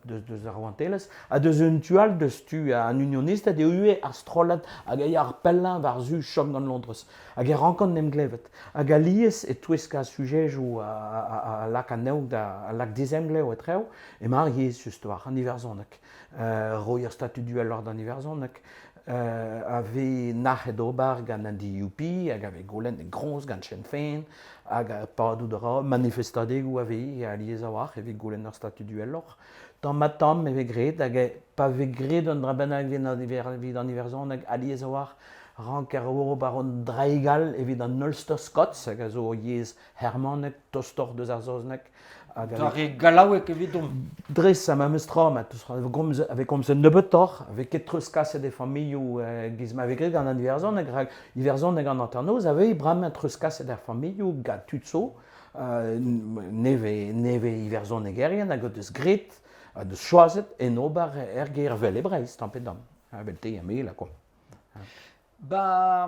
deus ar rouantelezh, ha deus un tu all, deus tu an unionisted eo ivez ar strollad hag a ya ar pellañ war-zu chom gant Londrez. Hag e rankont en em glevet. Hag alies e-touesk ar sujejoù a lak anezho da a lak dizemglev etrezo, emañ ar yezh just war an iwerzhoneg. Roiñ ar statud uheloc'h d'an iwerzhoneg, a vez nac'het ober gant an DUP hag a vez goulennet groñs gant Sinn Féin hag padout a ra manifestadegoù a vez alies a-walc'h evit goulenn ur statud uheloc'h. Tamm-ha-tamm e vez graet hag pa vez graet un dra bennak evit an iwerzhoneg alies a-walc'h ranker ober un draig all evit an Ulster Scots hag a zo ur yezh c'hermanek tostoc'h deus ar saozneg. Doare gallaoueg evidomp. Dres ha memes tra, ma vez komzet nebeutoc'h, a vez ket treuzkaset e familhoù giz ma vez graet gant an iwerzhoneg, rak iwerzhoneg an hanternoz a vez bremañ treuzkaset er familhoù gant tud zo, nevez iwerzhonegerien hag o deus graet, o deus choazet en ober er gêr vel e Breizh, tamm pe damm, evel te ha me, lakaomp. Ba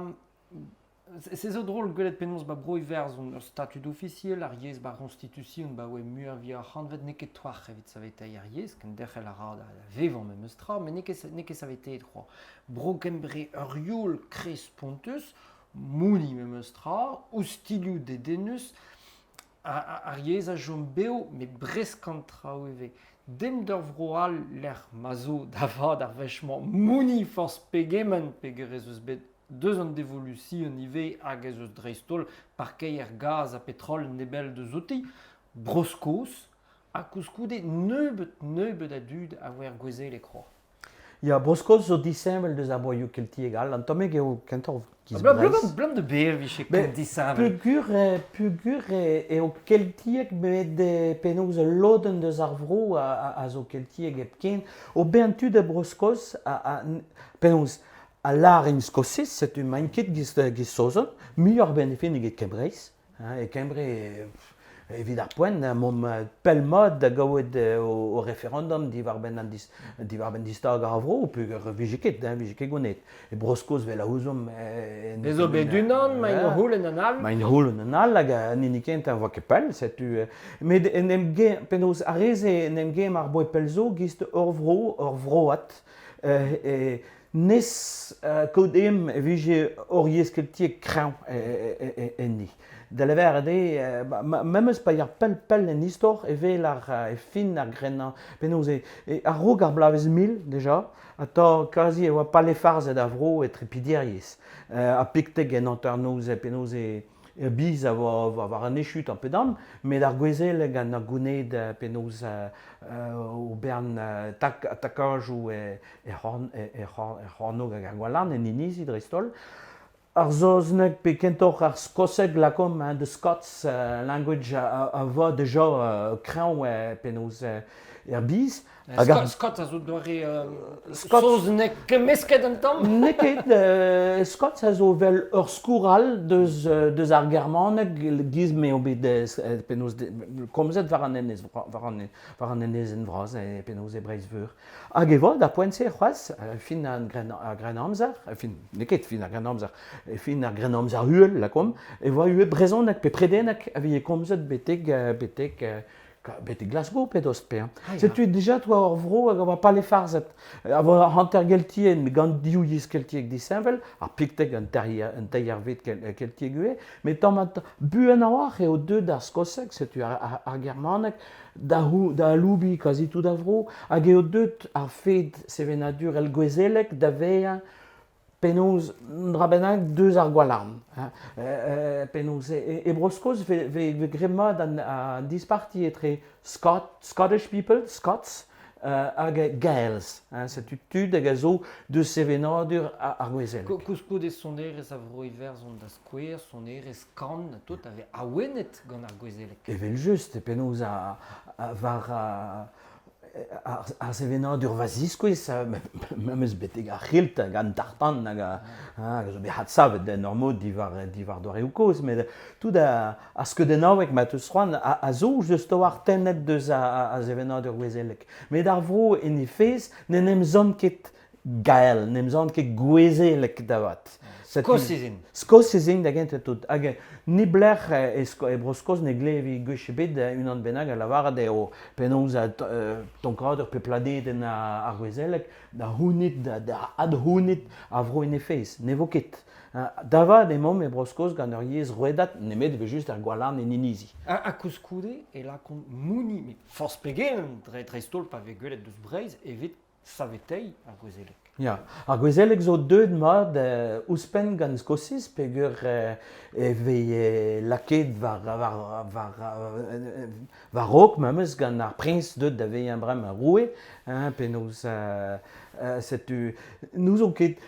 Se zo drol gwelet penaos 'ba Bro-Iwerzhon ur statud ofisiel ar yezh 'ba 'r C'hoñstitusion 'baoe muiañ-vui ar c'hantved n'eo ket trawalc'h evit saveteiñ ar yezh, kenderc'hel a ra da vevañ memes tra met n'eo ket n'eo ket saveteet c'hoazh. Bro-Gembre ur youl kreiz-spontus, mouniñ memes tra, ostilhoù dedennus, ar yezh a chom bev met bresk an traoù ivez. Demp d'ur vro all lec'h ma zo da vat ar wech-mañ mouniñ forzh pegement peogwir ez eus bet deus an devolusion ivez hag ez eus dreist-holl parkeier gaz ha petrol nebell deus outi, Bro-Skos, ha koulskoude nebeut-nebeut a dud a voe er gouezeleg c'hoazh. Ya, Bro-Skos zo disheñvel deus ar broioù keltiek all. An tammig eo kentoc'h giz Breizh. Blam de be vije ken disheñvel. Peogwir eo keltiek met penaos ul lodenn deus ar vro a zo keltiek hepken. O bezañ tud a Bro-Skos, penaos A lârin Skosiz, setu emaint ket giz giz Saozon, muioc'h benn-fin eget Kembreiz. E Kembre, evit ar poent, emaomp pell-mat da gaout o referendum diwar-benn an diwar-benn distagañ ar vro, peogwir 'vije ket, 'vije ket gounezet. E Bro-Skos, 'vel a ouzomp... Bez zo bet unan, ma int o c'houlenn un all. Ma int o c'houlenn un all, hag an hini kentañ 'voa ket pell, setu... Met en em penaos ar re-se en em gemm ar boe pell zo, giz ur vro, ur vroad, Nes kaout em e vije hor yezh keltiek kreñv enni. Da lavaret eo, memes pa ya pell-pell en istor evel ar e fin ar grennañ penaos eo a-raok ar bloavezh 1000 dija, atav kazi e oa palefarzhet ar vro etre pideriezh ha Pikteg en hanternoz penaos eo er biz a oa war an echu tamm pe damm, met ar gouezeleg ha ar gouned penaos o bern takajoù er c'hornôg hag ar gwalarn, en inizi dreist-holl. Ar saozneg pe kentoc'h ar skoseg lakaomp hein, the Scots language a vo dija kreñv penaos er biz. Hag ar Scott a zo doare saozneg kemmesket un tamm? N'eo ket. Scots a zo evel ur skourr all deus ar germaneg giz m'eo bet penaos komzet war an enez war an enezenn vras penaos e Breizh-Veur. Hag e vo d'ar poent-se c'hoazh, fin ar Grennamzer, fin n'eo ket fin ar Grennamzer, fin ar Grennamzer uhel lakaomp, e voa ivez brezhoneg pe predeneg a vije komzet betek betek betek Glasgow pe dost pe. Setu dija 'oa ur vro hag a oa palefarzhet, a oa hanter geltiek gant div yezh keltiek disheñvel, ar pikteg an teirvet keltiek ivez, met tamm buan a-walc'h eo deuet ar skoseg, setu ar germaneg, da aloubiñ kazi tout ar vro hag eo deuet ar fed sevenadurel gouezelek da vezañ penaos un dra bennak deus ar gwalarn. Penaos e Bro-Skos vez graet mat an disparti etre Scot, Scottish people, Scots, hag Gaels. Setu tud hag a zo deus sevenadur ar gouezelek. Koulskoude sonerezh a Vro-Iwerzhon da skouer, sonerezh kan ha tout a vez awenet gant ar gouezeleg. Evel-just, penaos war ar sevenadur va ziskouez, memes betek ar c'hilt hag an tartan hag a zo bet adsavet en ur mod diwar doareoù kozh, met tout ar skeudennaoueg ma teus c'hoant a zo just a-walc'h tennet deus ar sevenadur gouezelek. Met ar vro en he fezh n'en em sant ket Gael, n'em sant ket gouezelek da vat. Skos ez int. Skos ez int da gentañ tout. Hag niblec'h e Bro-Skos ne glevi gwech ebet unan bennak a lavaret eo penaos tonkadur pe planedenn ar gouezeleg da c'hounit, da adc'hounit ar vro en he fezh. Ne vo ket. Da vat emaomp e Bro-Skos gant ur yezh rouedad nemet evel-just er gwalarn en inizi. Ha koulskoude e lakaont mouniñ, met forzh pegement dreist-holl pa vez gwelet deus Breizh, evit saveteiñ ar gouezeleg. Ya, ar gouezeleg zo deuet mat ouzhpenn gant Skosiz peogwir e vez lakaet war war war war-raok memes gant ar priñs deuet da vezañ bremañ roue, hein, penaos setu n'ouzon ket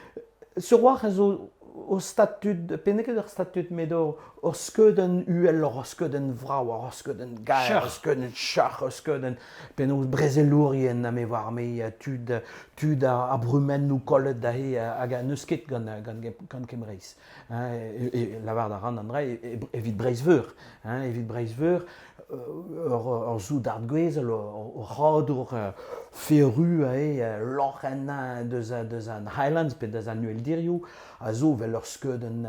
sur-walc'h a zo ur statud, pe n'eo ket ur statud met ur skeudenn uheloc'h, ur skeudenn vrav, ur skeudenn gaer, ur skeudenn cheuc'h, ur skeudenn penaos brezelourien ha me oar me tud tud ar brumennoù kollet aze hag n'eus ket gant gant Kembreiz. Hein, lavaret a ran an dra evit Breizh-Veur. Hein, evit Breizh-Veur, ur soudard gouezel, ur c'hadour feru aze, lorc'h ennañ deus an Highlands pe deus an Uheldirioù, a zo 'vel ur skeudenn,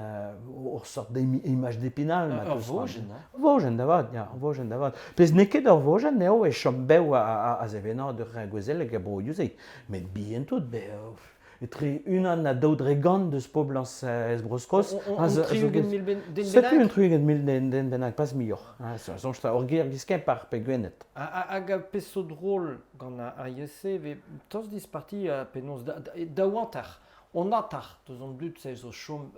ur seurt imaj d'Épinal. Ur vojenn, hein? Vojenn da vat, ya, ur vojenn da vat. Pezh n'eo ket ur vojenn eo e chom bev a sevenadur gouezelek er broioù-se. Met bihan tout, etre unan ha 2% deus poblañs Bro-Skos. 60 mil den bennak? Setu un 60 mil den bennak, pas muioc'h. Soñj ur gêr giz Kemper pe Gwened. Hag ar pezh zo drol gant ar yezh-se vez tost disparti penaos daou hanter. On atar deus an dud-se zo chom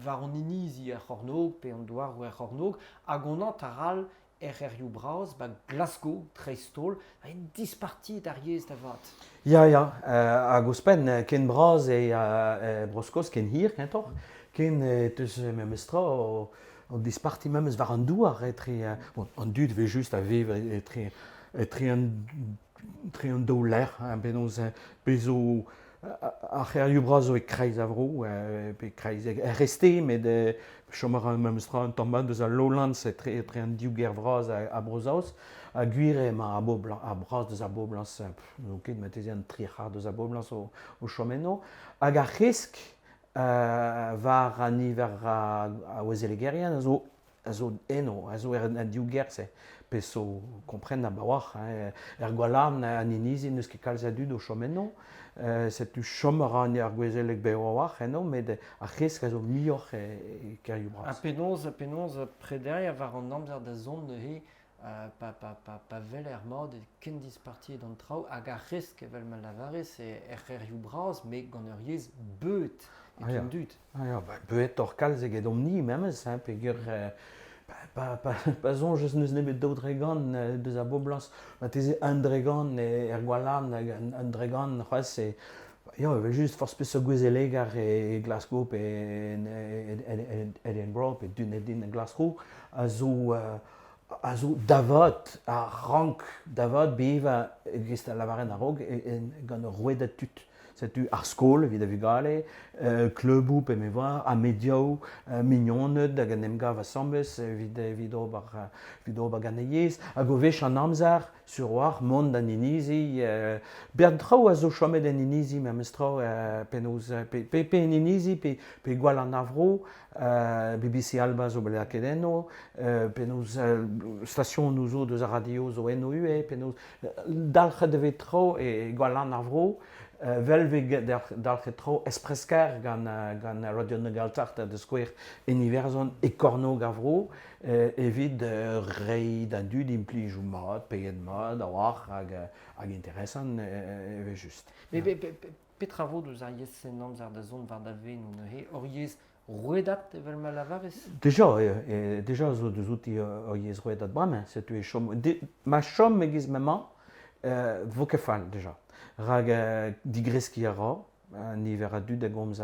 war an inizi er c'hornôg pe an douaroù er c'hornôg hag on atar all er c'hêrioù bras, ba Glasgow dreist-holl, ha int dispartiet ar yezh da vat. Ya, ya, hag ouzhpenn, ken bras eo Bro-Skos, ken hir kentoc'h, ken e teus memestra an disparti memes war an douar etre, bon, an dud vez just a vev etre, etre an etre an daou lec'h, hein, penaos bez zo ar c'hêrioù bras zo e-kreiz ar vro, pe e-kreiz er reste, met chom a ra memes tra un tamm mat deus al Lowlands etre an div gêr vras ha Bro-Saoz. Ha gwir eo emañ ar bobl, ar bras deus ar boblañs, n'eo ket marteze an tri c'hard deus ar boblañs o chom eno. Hag ar c'hresk war an niver a ouezelegerien a zo a zo eno, a zo en div gêr-se. Pezh zo kompren a-walc'h, hein. Er Gwalarn, an inizi n'eus ket kalz a dud o chom eno. Setu chom a ra ar gouezeleg bev a-walc'h eno, met ar c'hresk a zo muioc'h e kêrioù Ha bras. penaos, penaos prederiañ war an amzer da zont neuze, pa weler mat eo ken dispartiet an traoù hag ar c'hresk, evel ma lavarez, er c'hêrioù bras, met gant ur yezh beuet e Ah ya. an dud. Ah ya, ba, beuetoc'h kalz egedomp-ni memes, hein, peogwir pa soñjez n'eus nemet 2% deus ar boblañs, marteze 1% er Gwalarn hag 1% c'hoazh e ya, evel-just forzh peseurt gouezeleger e Glasgow pe en Edinburgh pe Dunedin e Glasgow a zo da vat, a rank da vat bevañ e-giz a lavaren a-raok gant ur rouedad tud. Setu ar skol evit ar vugale, kluboù pe me oar, ha mediaoù, mignoned hag en em gav asambles evit ober gant e yezh. Hag o wech an amzer, sur 'walc'h, mont d'an inizi. Bern traoù a zo chomet en inizi memes tra, penaos, pe en inizi pe Gwalarn ar vro, BBC Alba zo bet lakaet eno, penaos stasionoù zo deus ar radio zo eno ivez, penaos dalc'het e vez traoù e Gwalarn ar vro, vel vez dalc'het traoù espresker gant Radio na Gaeltacht da skouer en Iwerzhon e kornôg ar vro, evit reiñ d'an dud implijoù mat, paeet mat a-walc'h hag interesant evel-just. Met petra vo deus ar yezh en amzer da zont war da veno neuze? Ur yezh rouedad evel ma lavarez? Déjà, déjà zo deus outi ur yezh rouedad bremañ, setu e chom ma chom e-giz m'emañ, vo ket fall déjà. Rak digreskiñ a ra an niver a dud a gomz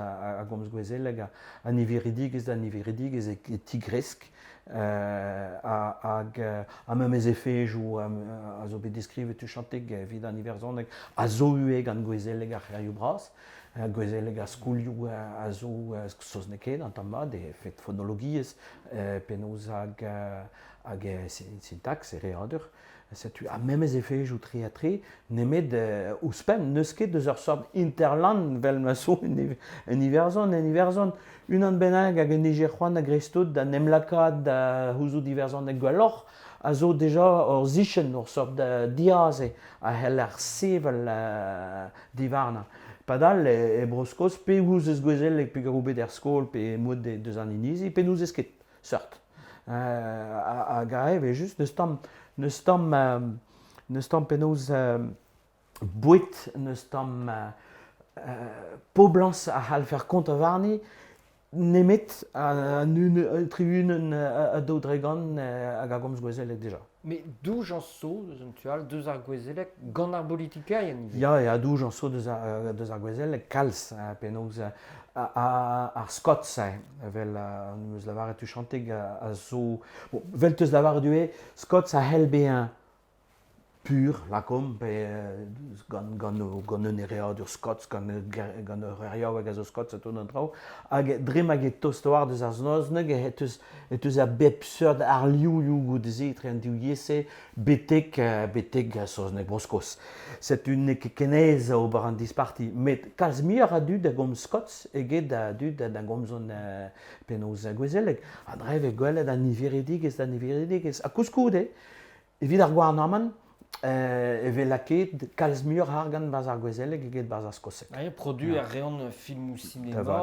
gouezeleg, ha niveridigezh da niveridigezh e tigresk hag ha memes efedoù a zo bet deskrivet tuchantik evit an iwerzhoneg a zo ivez gant gouezeleg ar c'hêrioù bras. Gouezeleg ar skolioù a zo saoznekaet an tamm mat e-fed fonologiezh penaos hag sintaks, ereadur. Setu ar memes efedoù tre-ha-tre, nemet ouzhpenn n'eus ket eus ur seurt hinterland 'vel ma zo en Iwerzhon. En Iwerzhon, unan bennak hag en dije c'hoant a-greiz-tout da 'n em lakaat da c'houzout iwerzhoneg gwelloc'h a zo deja ur sichenn, ur seurt diaze a c'heller sevel diwarnañ. Padal e Bro-Skos, pe ouzez gouezeleg peogwir out bet er skol pe mod deus an inizi, pe n'ouzez ket seurt. Hag aze evel-just n'eus tamm penaos boued, n'eus tamm poblañs a c'hallfer kontañ warni nemet an tri-unan ha 2% hag a gomz gouezeleg dija. Met doujañs zo deus un tu all deus ar gouezeleg gant ar bolitikerien ivez. Ya, doujañs zo deus ar gouezeleg kalz, penaos ar Scots, evel am eus lavaret tuchantik, a zo bon, 'vel 'teus lavaret ivez, Scots a c'hell bezañ pur, lakaomp, pe gant un ereadur Scots, gant ur c'heriaoueg a zo Scots ha tout an traoù, hag dre ma get tost war deus ar saozneg e teus a bep seurt arlioù goude-se etre an div yezh-se betek saozneg Bro-Skos. Setu n'eo ket ken aes ober an disparti, met kalz muioc'h a dud a gomz Scots eget a dud a gomzont penaos gouezeleg. Ha dre vez gwelet an niveridigezh da niveridigezh. Ha koulskoude, evit ar gouarnamant, e vez lakaet kalz muioc'h argant 'barzh ar gouezeleg eget 'barzh ar skoseg. Ah, produiñ a reont filmoù sinema,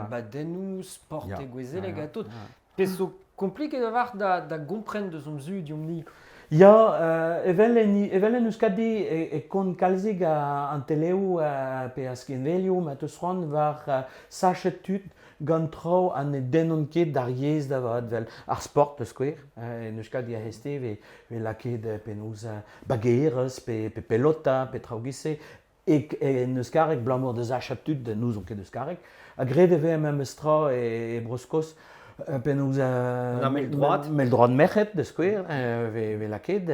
abadennoù, sport e gouezeleg ha tout. Pezh zo kompliket a-walc'h da gompren deus hon zu deomp-ni. Ya, evel en Euskadi e kont kalzik an teleoù pe ar skinwelioù ma teus c'hoant war sachet tud gant traoù ha ne dennont ket d'ar yezh da vat, 'vel ar sport da skouer. En Euskadi a-heste vez lakaet penaos bageerezh pe pelota pe traoù giz-se. En euskareg abalamour da sachañ tud n'ouzon ket euskareg. Ha graet e vez memes tra e Bro-Skos penaos An mell-droad. Mell-droad merc'hed da skouer vez lakaet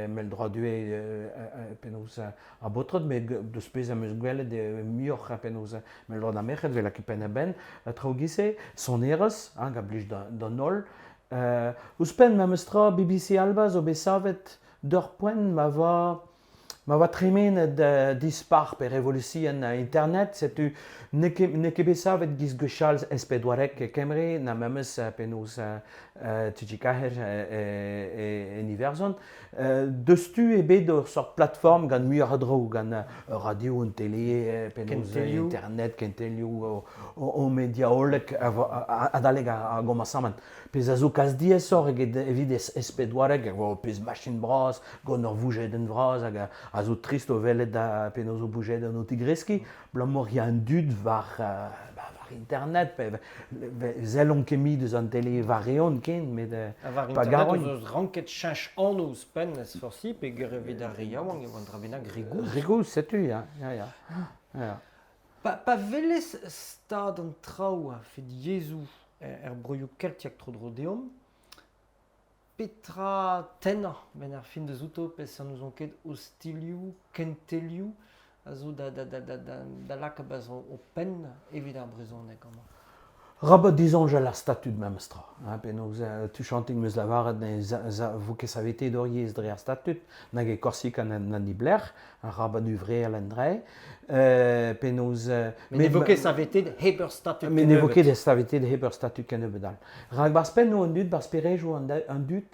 mell-droad ivez penaos ar baotred met deus pezh am eus gwelet muioc'h penaos mell-droad ar merc'hed vez lakaet penn-a-benn traoù giz-se. Sonerezh hag a blij d'an holl. Ouzhpenn memes tra BBC Alba zo bet savet d'ur poent ma va Ma oa tremenet dispac'h pe revolution internet, setu n'eo ket n'eo ket bet savet giz gwechall S-Pedwarek e Kembre na memes penaos Tijikaer en Iwerzhon. Deus-tu eo bet ur seurt plateforme gant muioc'h a draoù, gant ur radio, un tele, penaos Kentelioù. internet, kentelioù, o media hollek adalek ar gomañsamant. Pezh a zo kalz diaesoc'h eget evit S-Pedwarek, e oa ur pezh machin bras gant ur voujedenn vras hag a zo trist o welet penaos o boujedenn o tigreskiñ, abalamour ya an dud war war internet, pe sellont ket mui deus an tele war-eeun ken, met Ha war pa internet garont. o deus ranket cheñch anv ouzhpenn ez forzh peogwir evit ar re yaouank e oa un dra bennak re gozh. Re gozh, setu, ya, ya, ya. ya. Pa welez stad an traoù a-fet yezhoù er broioù keltiek tro-dro deomp, petra tennañ 'benn ar fin deus outo peseurt n'ouzon ket ostilhoù, kentelioù a zo da lakaat 'barzh ho penn evit ar brezhoneg amañ? Rabat disoñjal ar statud memes tra, hein, penaos tuchantig 'm eus lavaret ne vo ket saveteet hor yezh dre ar statud, nag e Korsika na niblec'h, arabat huñvreal en dre. Penaos Met ne vo ket saveteet hep ur statud Met ne vo ket saveteet hep ur statud kennebeut all. Rak barzh pennoù an dud, barzh sperejoù an dud,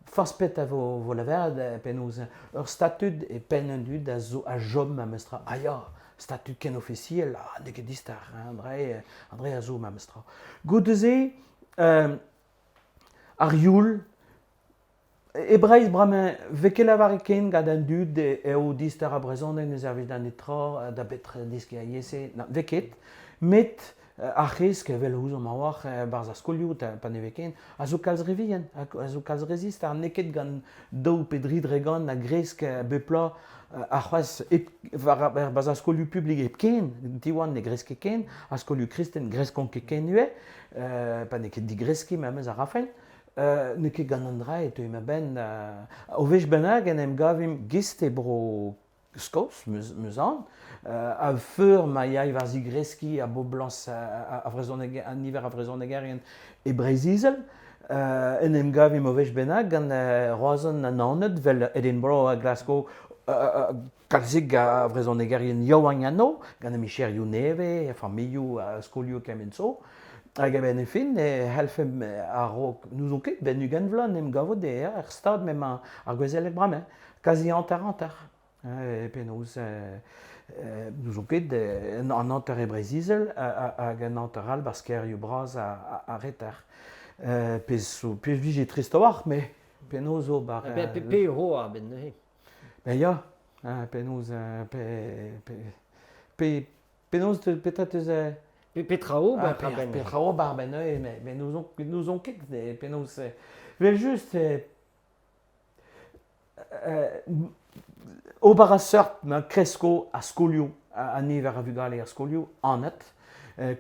forzh petra vo lavaret penaos ur statud e penn an dud a zo a chom memes tra. Ah ya, statud ken ofisiel, ah n'eo ket dister, hein, an dre a zo memes tra. Goude-se, ar youl, e Breizh bremañ 'vez ket lavaret ken gant an dud eo dister ar brezhoneg ne servij da netra, da betra deskiñ ar yezh-se, na 'vez ket. Met ar c'hresk evel ouzomp a-walc'h e-barzh ar skolioù pa ne vez ken a zo kalz re vihan, a zo kalz re zistar. N'eo ket gant daou pe dri dregont a gresk bep bloaz ha c'hoazh hep war ar skolioù publik hepken, Diwan ne gresk ket ken, ar skolioù kristen ne greskont ket ken ivez, pa n'eo ket digreskiñ memes a rafen. N'eo ket gant an dra e teuimp a-benn. O wech bennak en em gavimp gest e bro Skos, 'meus aon, a-feur ma yay war zigreskiñ ar boblañs a vrezhoneg, an niver a vrezhonegerien e Breizh-Izel, en em gavimp o wech bennak gant Roazhon ha Naoned, 'vel Edinburgh ha Glasgow, kalzik a vrezhonegerien yaouank anno, gant micherioù nevez, familhoù ha skolioù kement zo. Hag a-benn ar fin e c'hellfemp a-raok n'ouzon ket, 'benn 20 vloaz en em gavout er stad m'emañ ar gouezeleg bremañ. Kazi hanter-hanter. Penaos n'ouzon ket, an hanter e Breizh-Izel hag an hanter all 'barzh kêrioù bras ar reter. Pezh zo pezh 'vije trist a-walc'h, met penaos ober? Pe eo a-benn neuze? Ben ya, penaos pe penaos petra 'teus Petra ober a-benn? Petra ober a-benn neuze, met n'ouzon ket penaos. Evel-just Ober a seurt ma kresko ar skolioù, an niver a vugale er skolioù, anat.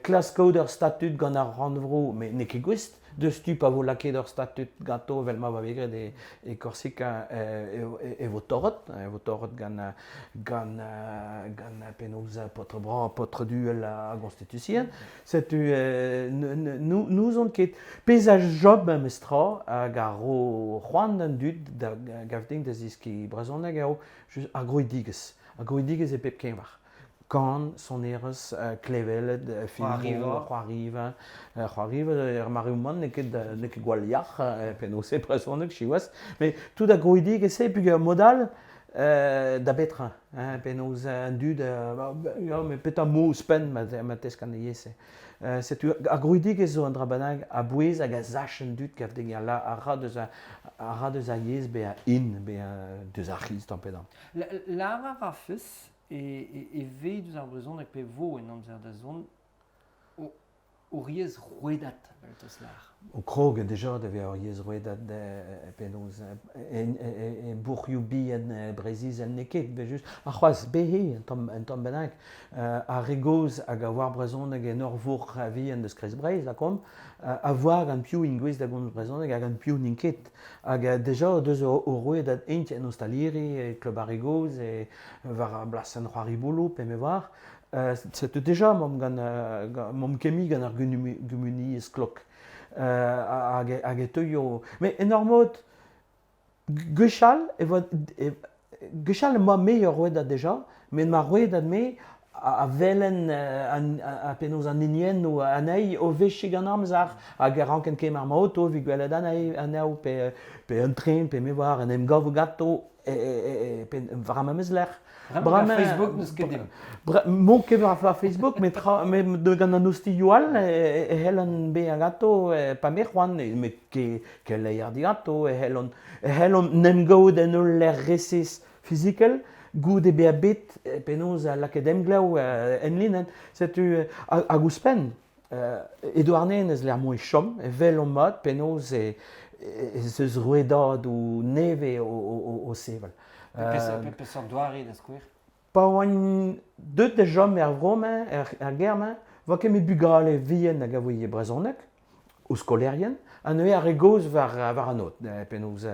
Klask kaout ur statud gant ar rannvro, met n'eo ket gouest. Deus tu pa vo lakaet ur statud ganto evel ma oa bet graet e Korsika e vo torret, e vo torret gant gant gant penaos paotr bras, paotr duel ar Gonstitution. Setu n'ouzon ket. Pezh a chom memestra hag a ro c'hoant d'an dud da gav din da zeskiñ brezhoneg eo just ar grouidigezh. Ar grouidigezh e pep keñver. Kan, sonerezh, kleweled, filmoù, c'hoariva. C'hoariva er mareoù-mañ n'eo ket n'eo ket gwall yac'h penaos e brezhoneg siwazh. Met tout ar grouidigezh-se peogwir mod all da betra hein, penaos an dud ya met petra 'mo ouzhpenn ma teskan ar yezh-se. Setu ar grouidigezh zo un dra bennak a-bouez hag a sach an dud gav din a ra deus a ra deus ar yezh bezañ in, bezañ deus ar c'hiz tamm pe damm. Lâr a rafes e vez deus ar brezhoneg pe vo en amzer da zont Ur yezh rouedad, evel 'teus lâr. O krog eo dija da vezañ ur yezh rouedad penaos e bourc'hioù bihan Breizh-Izel n'eo ket evel-just. Ha c'hoazh bez eo un tamm bennak. Ar re gozh hag a oar brezhoneg en ur vourc'h vihan deus Kreiz-Breizh lakaomp, a oar gant piv int gouest da gomz brezhoneg ha gant piv n'int ket. Hag dija o deus o rouedad int en ostaliri, e klub ar re gozh, e war ar blasenn c'hoari-bouloù pe me oar. Setu deja 'maomp gant 'maomp ket mui gant ar gumuniezh klok. Hag e teuio... Met en ur mod, gwechall e voa Gwechall em boa me ur rouedad dija, met ma rouedad-me a welen ha penaos an hiniennoù anezhi o vechiñ gant amzer hag e ranken kemer ma oto evit gwelet anezho pe pe un tren pe me 'oar en em gavout ganto war ar memes lec'h. Bremañ Facebook n'eus ket dimp. M'on ket war Facebook met tra met gant an ostilhoù all e c'hellan bezañ ganto pa 'm bez c'hoant met keleier diganto e c'hellont e c'hellont 'n em gaout en ul lec'h resis fizikel goude bezañ bet penaos lakaet emglev enlinenn. Setu hag ouzhpenn e Douarnenez lec'h m'o e chom e welomp mat penaos ez eus rouedadoù nevez o sevel. Peseurt doare da skouer? Pa oan deuet da chom er vro-mañ, er gêr-mañ, 'oa ket met bugale vihan hag a ouie brezhoneg. o skolaerien ha neuze ar re gozh war war an aod penaos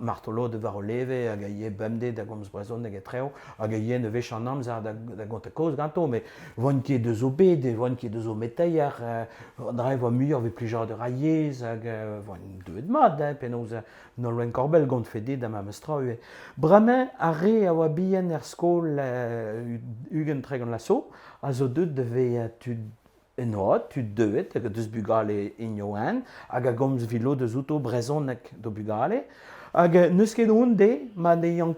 martoloded war o leve hag a yee bemdez da gomz brezhoneg etrezo hag a yee wech an amzer da gontañ kaoz ganto met 'oant ket eus o bed e oant ket eus o meteier an dra e oa muioc'h evit plijadur ar yezh hag oant deuet mat penaos Nolwenn Korbell 'gontfe dit ar memes tra ivez. Bremañ ar re a oa bihan er skol 20-30 vloaz zo a zo deuet da vezañ tud En oad, tud deuet hag o deus bugale int hag a gomz evit lod eus outo brezhoneg d'o bugale. Hag n'eus ket aon dezhe ma ne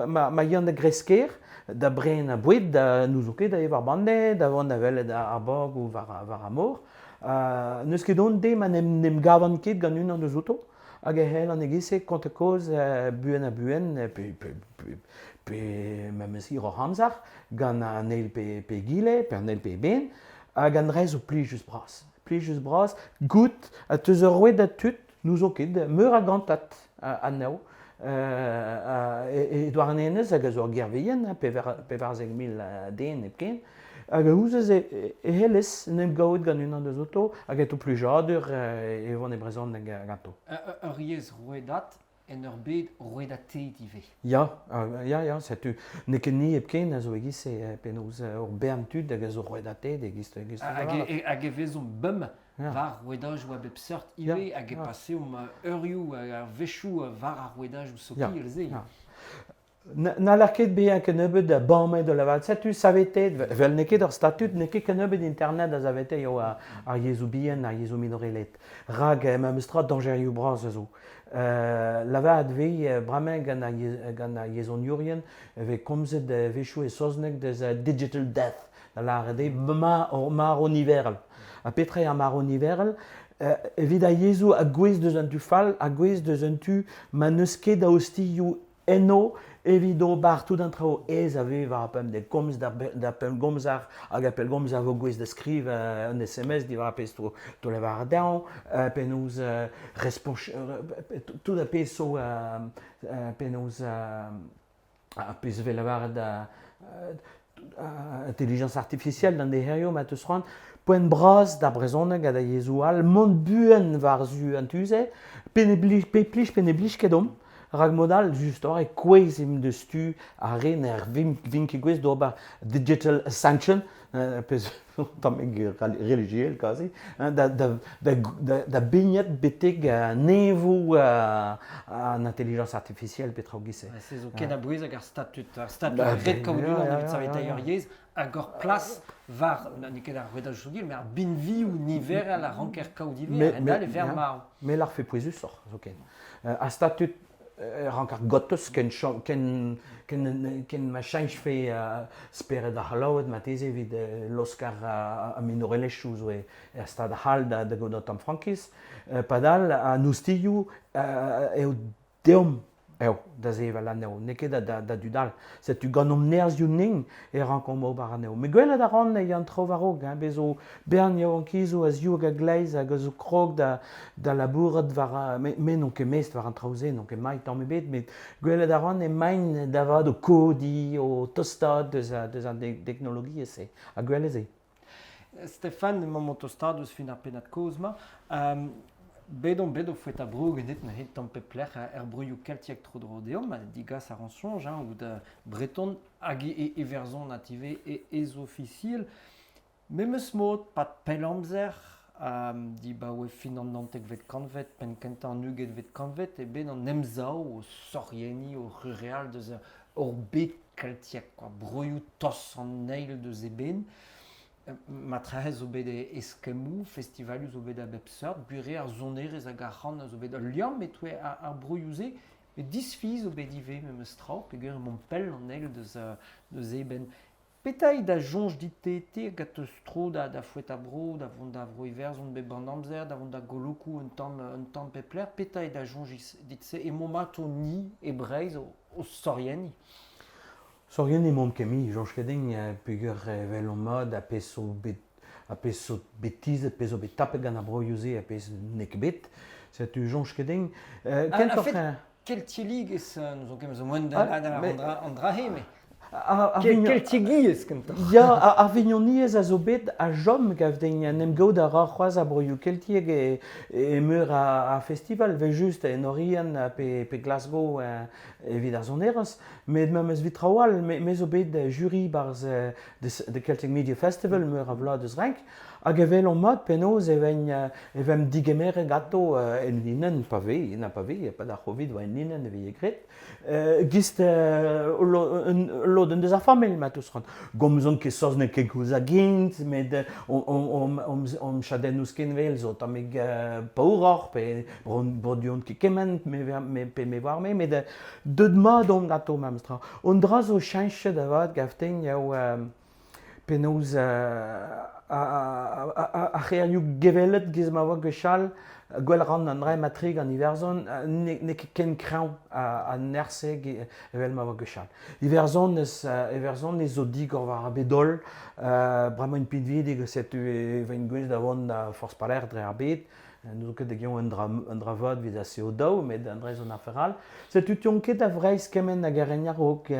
ma, ma yan da gresker da brenañ boued, da n'ouzon ket da evañ banne, da vont da welet ar bagoù war, war ar mor. N'eus ket aon dezhe ma n'em, n'em gavan ket gant unan eus outo. Hag e c'hellan e-giz-se kontañ kaoz buan ha buan pe, pe, pe, pe memes hiroc'h amzer gant an eil pe, pe egile, pe an eil pe eben. Hag an dra zo plijus-bras. Plijus-bras, goût, ha teus ur rouedad tud, n'ouzon ket, meur a gantad anezho, e Douarnenez hag a zo ur gêr vihan, 14 000 den hepken, hag a ouzez e c'hellez en em gaout gant unan deus outo hag e to plijadur e vont e brezhoneg ganto. Ur yezh rouedad en ur bed rouedatet ivez. Ya, ya, ya, setu n'eo ket ni hepken a zo e-giz-se, penaos ur bern tud hag a zo rouedatet e-giz e-giz Hag e vezomp bemp war rouedajoù a bep seurt ivez hag e paseomp eurioù hag a-wechoù war ar rouedajoù sokial-se. N'haller ket bezañ kennebeut bamet o lavaret setu saveteet, evel n'eo ket ur statud, n'eo ket kennebeut internet a savetei ar yezhoù bihan, ar yezhoù minorelaet. Rak memes tra dañjerioù bras a zo. Lavaret 'vez bremañ gant ar gant ar yezhoniourien e vez komzet a-wechoù e saozneg deus digital death, da lavaret eo marv niverel. Ha petra eo ar marv niverel? Evit ar yezhoù a gouez deus an tu fall, a gouez deus un tu ma n'eus ket a ostilhoù eno evit ober tout an traoù aes a vez war ar pemdez komz d'ar pellgomzer hag ar pellgomzer a vo gouest da skrivañ un SMS diwar ar pezh to lavaret dezhañ penaos respont tout ar pezh zo penaos ar pezh a vez lavaret intelligence artificielle d'an deherioù ma teus c'hoant poent bras d'ar brezhoneg ha da yezhoù all mont buan war-zu an tu-se pe ne blij pe plij pe ne blij ket deomp rak mod all just e kouezhimp deus tu ar re ne vin ket gouest d'ober digital ascension pezh un tammig relijiel kazi da bignat betek neñvoù an intelligence artificielle petra giz-se. Se zo ken a-bouez hag ar statud. Ar statud ret kaout unan evit saveteiñ ur yezh hag ur plas war, n'eo ket ar rouedad sokial, met ar binvioù niverel a ranker kaout ivez, a-hend-all e vern marv. Me 'larfe pouezusoc'h zoken. Ar statud rank ar gotos ken ken ken ken ma cheñchfe spered ar C'hallaoued marteze evit laosk ar minorelezhioù zo er stad c'hall da gaout an tamm frankiz. Padal an ostilhoù eo deomp eo da sevel anezho, n'eo ket da dud all. Setu gant hon nerzhioù nin e rankomp ober anezho. Met gwelet a ran e ya an traoù war-raok, hein, bez zo bern yaouankizoù a-ziv hag a-gleiz hag a zo krog da labourat war... Me n'on ket mestr war an traoù-se, n'on ket mailh tamm ebet, met gwelet a ran emaint da vat o kodiñ, o tostaat deus an deknologiezh-se, ha gwelet eo. Stefan, emaomp o tostaat ouzh fin ar pennad-kozh-mañ. Bet omp bet o foetañ bro ganit neuze tamm pep lec'h er broioù keltiek tro-dro deomp, ha degas a ran soñj hein, out breton hag iwerzhonat ivez ez-ofisiel. Memes mod, 'pad pell amzer. Dibaoe fin an naontekvet kantved, penn-kentañ an ugentvet kantved eo bet an Emsav o sorc'henniñ o c'hureal deus hor bed keltiek kwa, broioù tost an eil deus eben. Matrehe zo bet eskemmoù, festivalioù zo bet a bep seurt, gwir eo ar sonerezh hag ar c'han a zo bet ul liamm e-touez ar broioù-se, met disfiz zo bet ivez memes tra peogwir emaomp pell an eil deus eben. Petra eo da soñj dit-te te hag a teus tro da foetañ bro, da vont da Vro-Iwerzhon bep an amzer, da vont da golokoù un tamm pep lec'h, petra eo da soñj dit-se emaomp atao-ni e Breizh o sorc'henniñ? Sorc'henniñ emaomp ket mui, soñj ket din peogwir evel omp mat ha pezh zo bet ha pezh zo bet tizhet, pezh zo bet tapet gant ar broioù-se ha pezh n'eo ket bet. Setu soñj ket din. Kentoc'h Keltiegezh, n'ouzon ket, zo moaien da an dra-se, met Keltiegezh kentoc'h. Ya, ar vignoniezh a zo bet a chom, gav din. En em gaout a ra c'hoazh ar broioù keltiek e meur a festival, evel-just en Oriant pe Glasgow evit ar sonerezh, met memes evit traoù all. Me zo bet jury 'barzh The Celtic Media Festival meur a vloaz deus renk, hag e welomp mat penaos e vemp digemeret ganto en linenn pa vez, na pa vez, e-pad ar C'hovid oa en linenn e veze graet. Gist ul lodenn deus ar familh ma 'teus c'hoant. Gomzont ket saozneg kenkoulz hag int, met hom chadennoù skinwel zo tammig paouroc'h pe broduont ket kement pe me oar me, met deut mat omp ganto memes tra. Un dra zo cheñchet avat gav din eo penaos ar c'hêrioù gevellet giz ma oa gwechall, gwell ran an dra mat-tre gant Iwerzhon, n'eo ket ken kreñv an nerzh-se evel ma oa gwechall. Iwerzhoniz zo digor war ar bed-holl, bremañ int pinvidik, setu e vint gouest da vont da forzh pelec'h dre ar bed. N'ouzon ket hag-eñ un dra vat evit ar CO2, met an dra zo un afer all. Setu 'teont ket da Vreizh kement hag ar ren a-raok.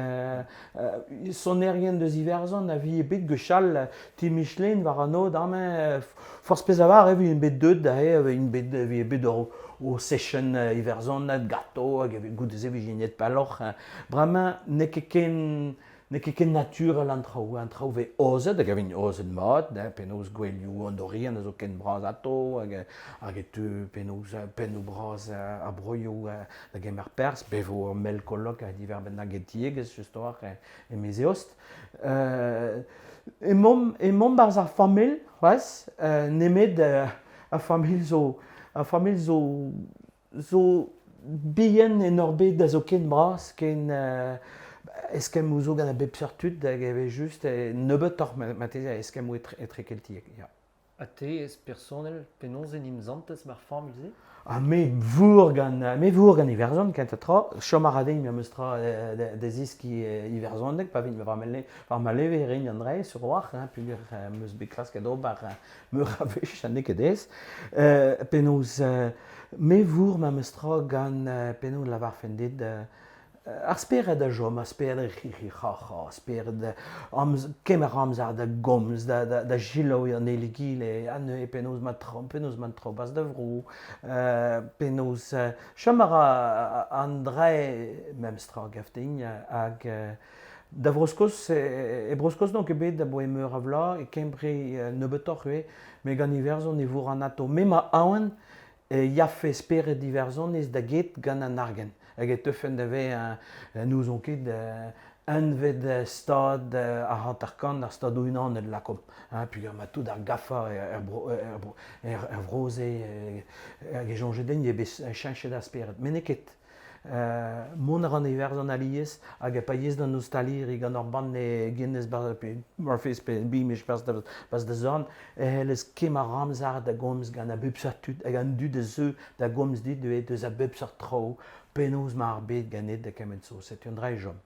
Sonerien deus Iwerzhon a vije bet gwechall ti Michelin war an aod amañ. Forzh pezh a var e vije bet deuet aze, e vije bet o session iwerzhonat ganto hag goude-se e vije net pelloc'h. Bremañ n'eo ket ken N'eo ket ken naturel an traoù, an traoù 'vez aozet hag a vez aozet mat, penaos gouelioù an Oriant a zo ken bras atav hag e teu penaos pennoù bras ar broioù da gemer perzh, bez 'vo ur mell kollok diwar-benn ar gentiegezh just a-walc'h e miz Eost. Emaomp 'barzh ar familh c'hoazh, nemet ar familh zo ar familh zo zo bihan en ur bed a zo ken bras, ken eskemmoù zo gant a bep seurt tud hag e vez just nebeutoc'h marteze a eskemmoù etrekeltiek, ya. Ha te, ez personel, penaos en em santez mar familh-se? Ha me vourr gant me vourr gant Iwerzhon kentañ tra. Chom a ra din memes tra da zeskiñ iwerzhoneg pa vin war ma leve e rin an dra-se sur a-walc'h hein, peogwir em eus bet klasket ober meur a wech ha n'eo ket aes. Penaos Me vourr memes tra gant penaos lavarfen dit ar spered a chom, ar spered c'hi-c'hi-c'ha-c'ha, ar spered kemer amzer da gomz, da selaou an eil egile, ha neuze penaos ma penaos ma traoù 'barzh da vro, penaos chom a ra an dra memes tra gav din hag da Vro-Skos, e Bro-Skos n'on ket bet aboae meur a vloaz, e Kembre nebeutoc'h ivez, met gant Iwerzhon e vourran atav. Me 'ma aon e yafe spered Iwerzhoniz da get gant an argent hag e teufen da vezañ n'ouzon ket unvet stad ar hanter-kant ar Stadoù-Unanet lakaomp hein peogwir emañ tout ar GAFA er vro-se hag e soñje din eo bet cheñchet ar spered met n'eo ket. Mont a ran e Iwerzhon alies hag pa yez d'an ostaliri gant ur banne Guinness pe Murphy's pe Beamish 'barzh da zorn e c'hellez kemer amzer da gomz gant a bep seurt tud hag an dud a zeu da gomz dit ivez deus a bep seurt traoù penaos 'ma ar bed ganit ha kement zo. Setu an dra e chom.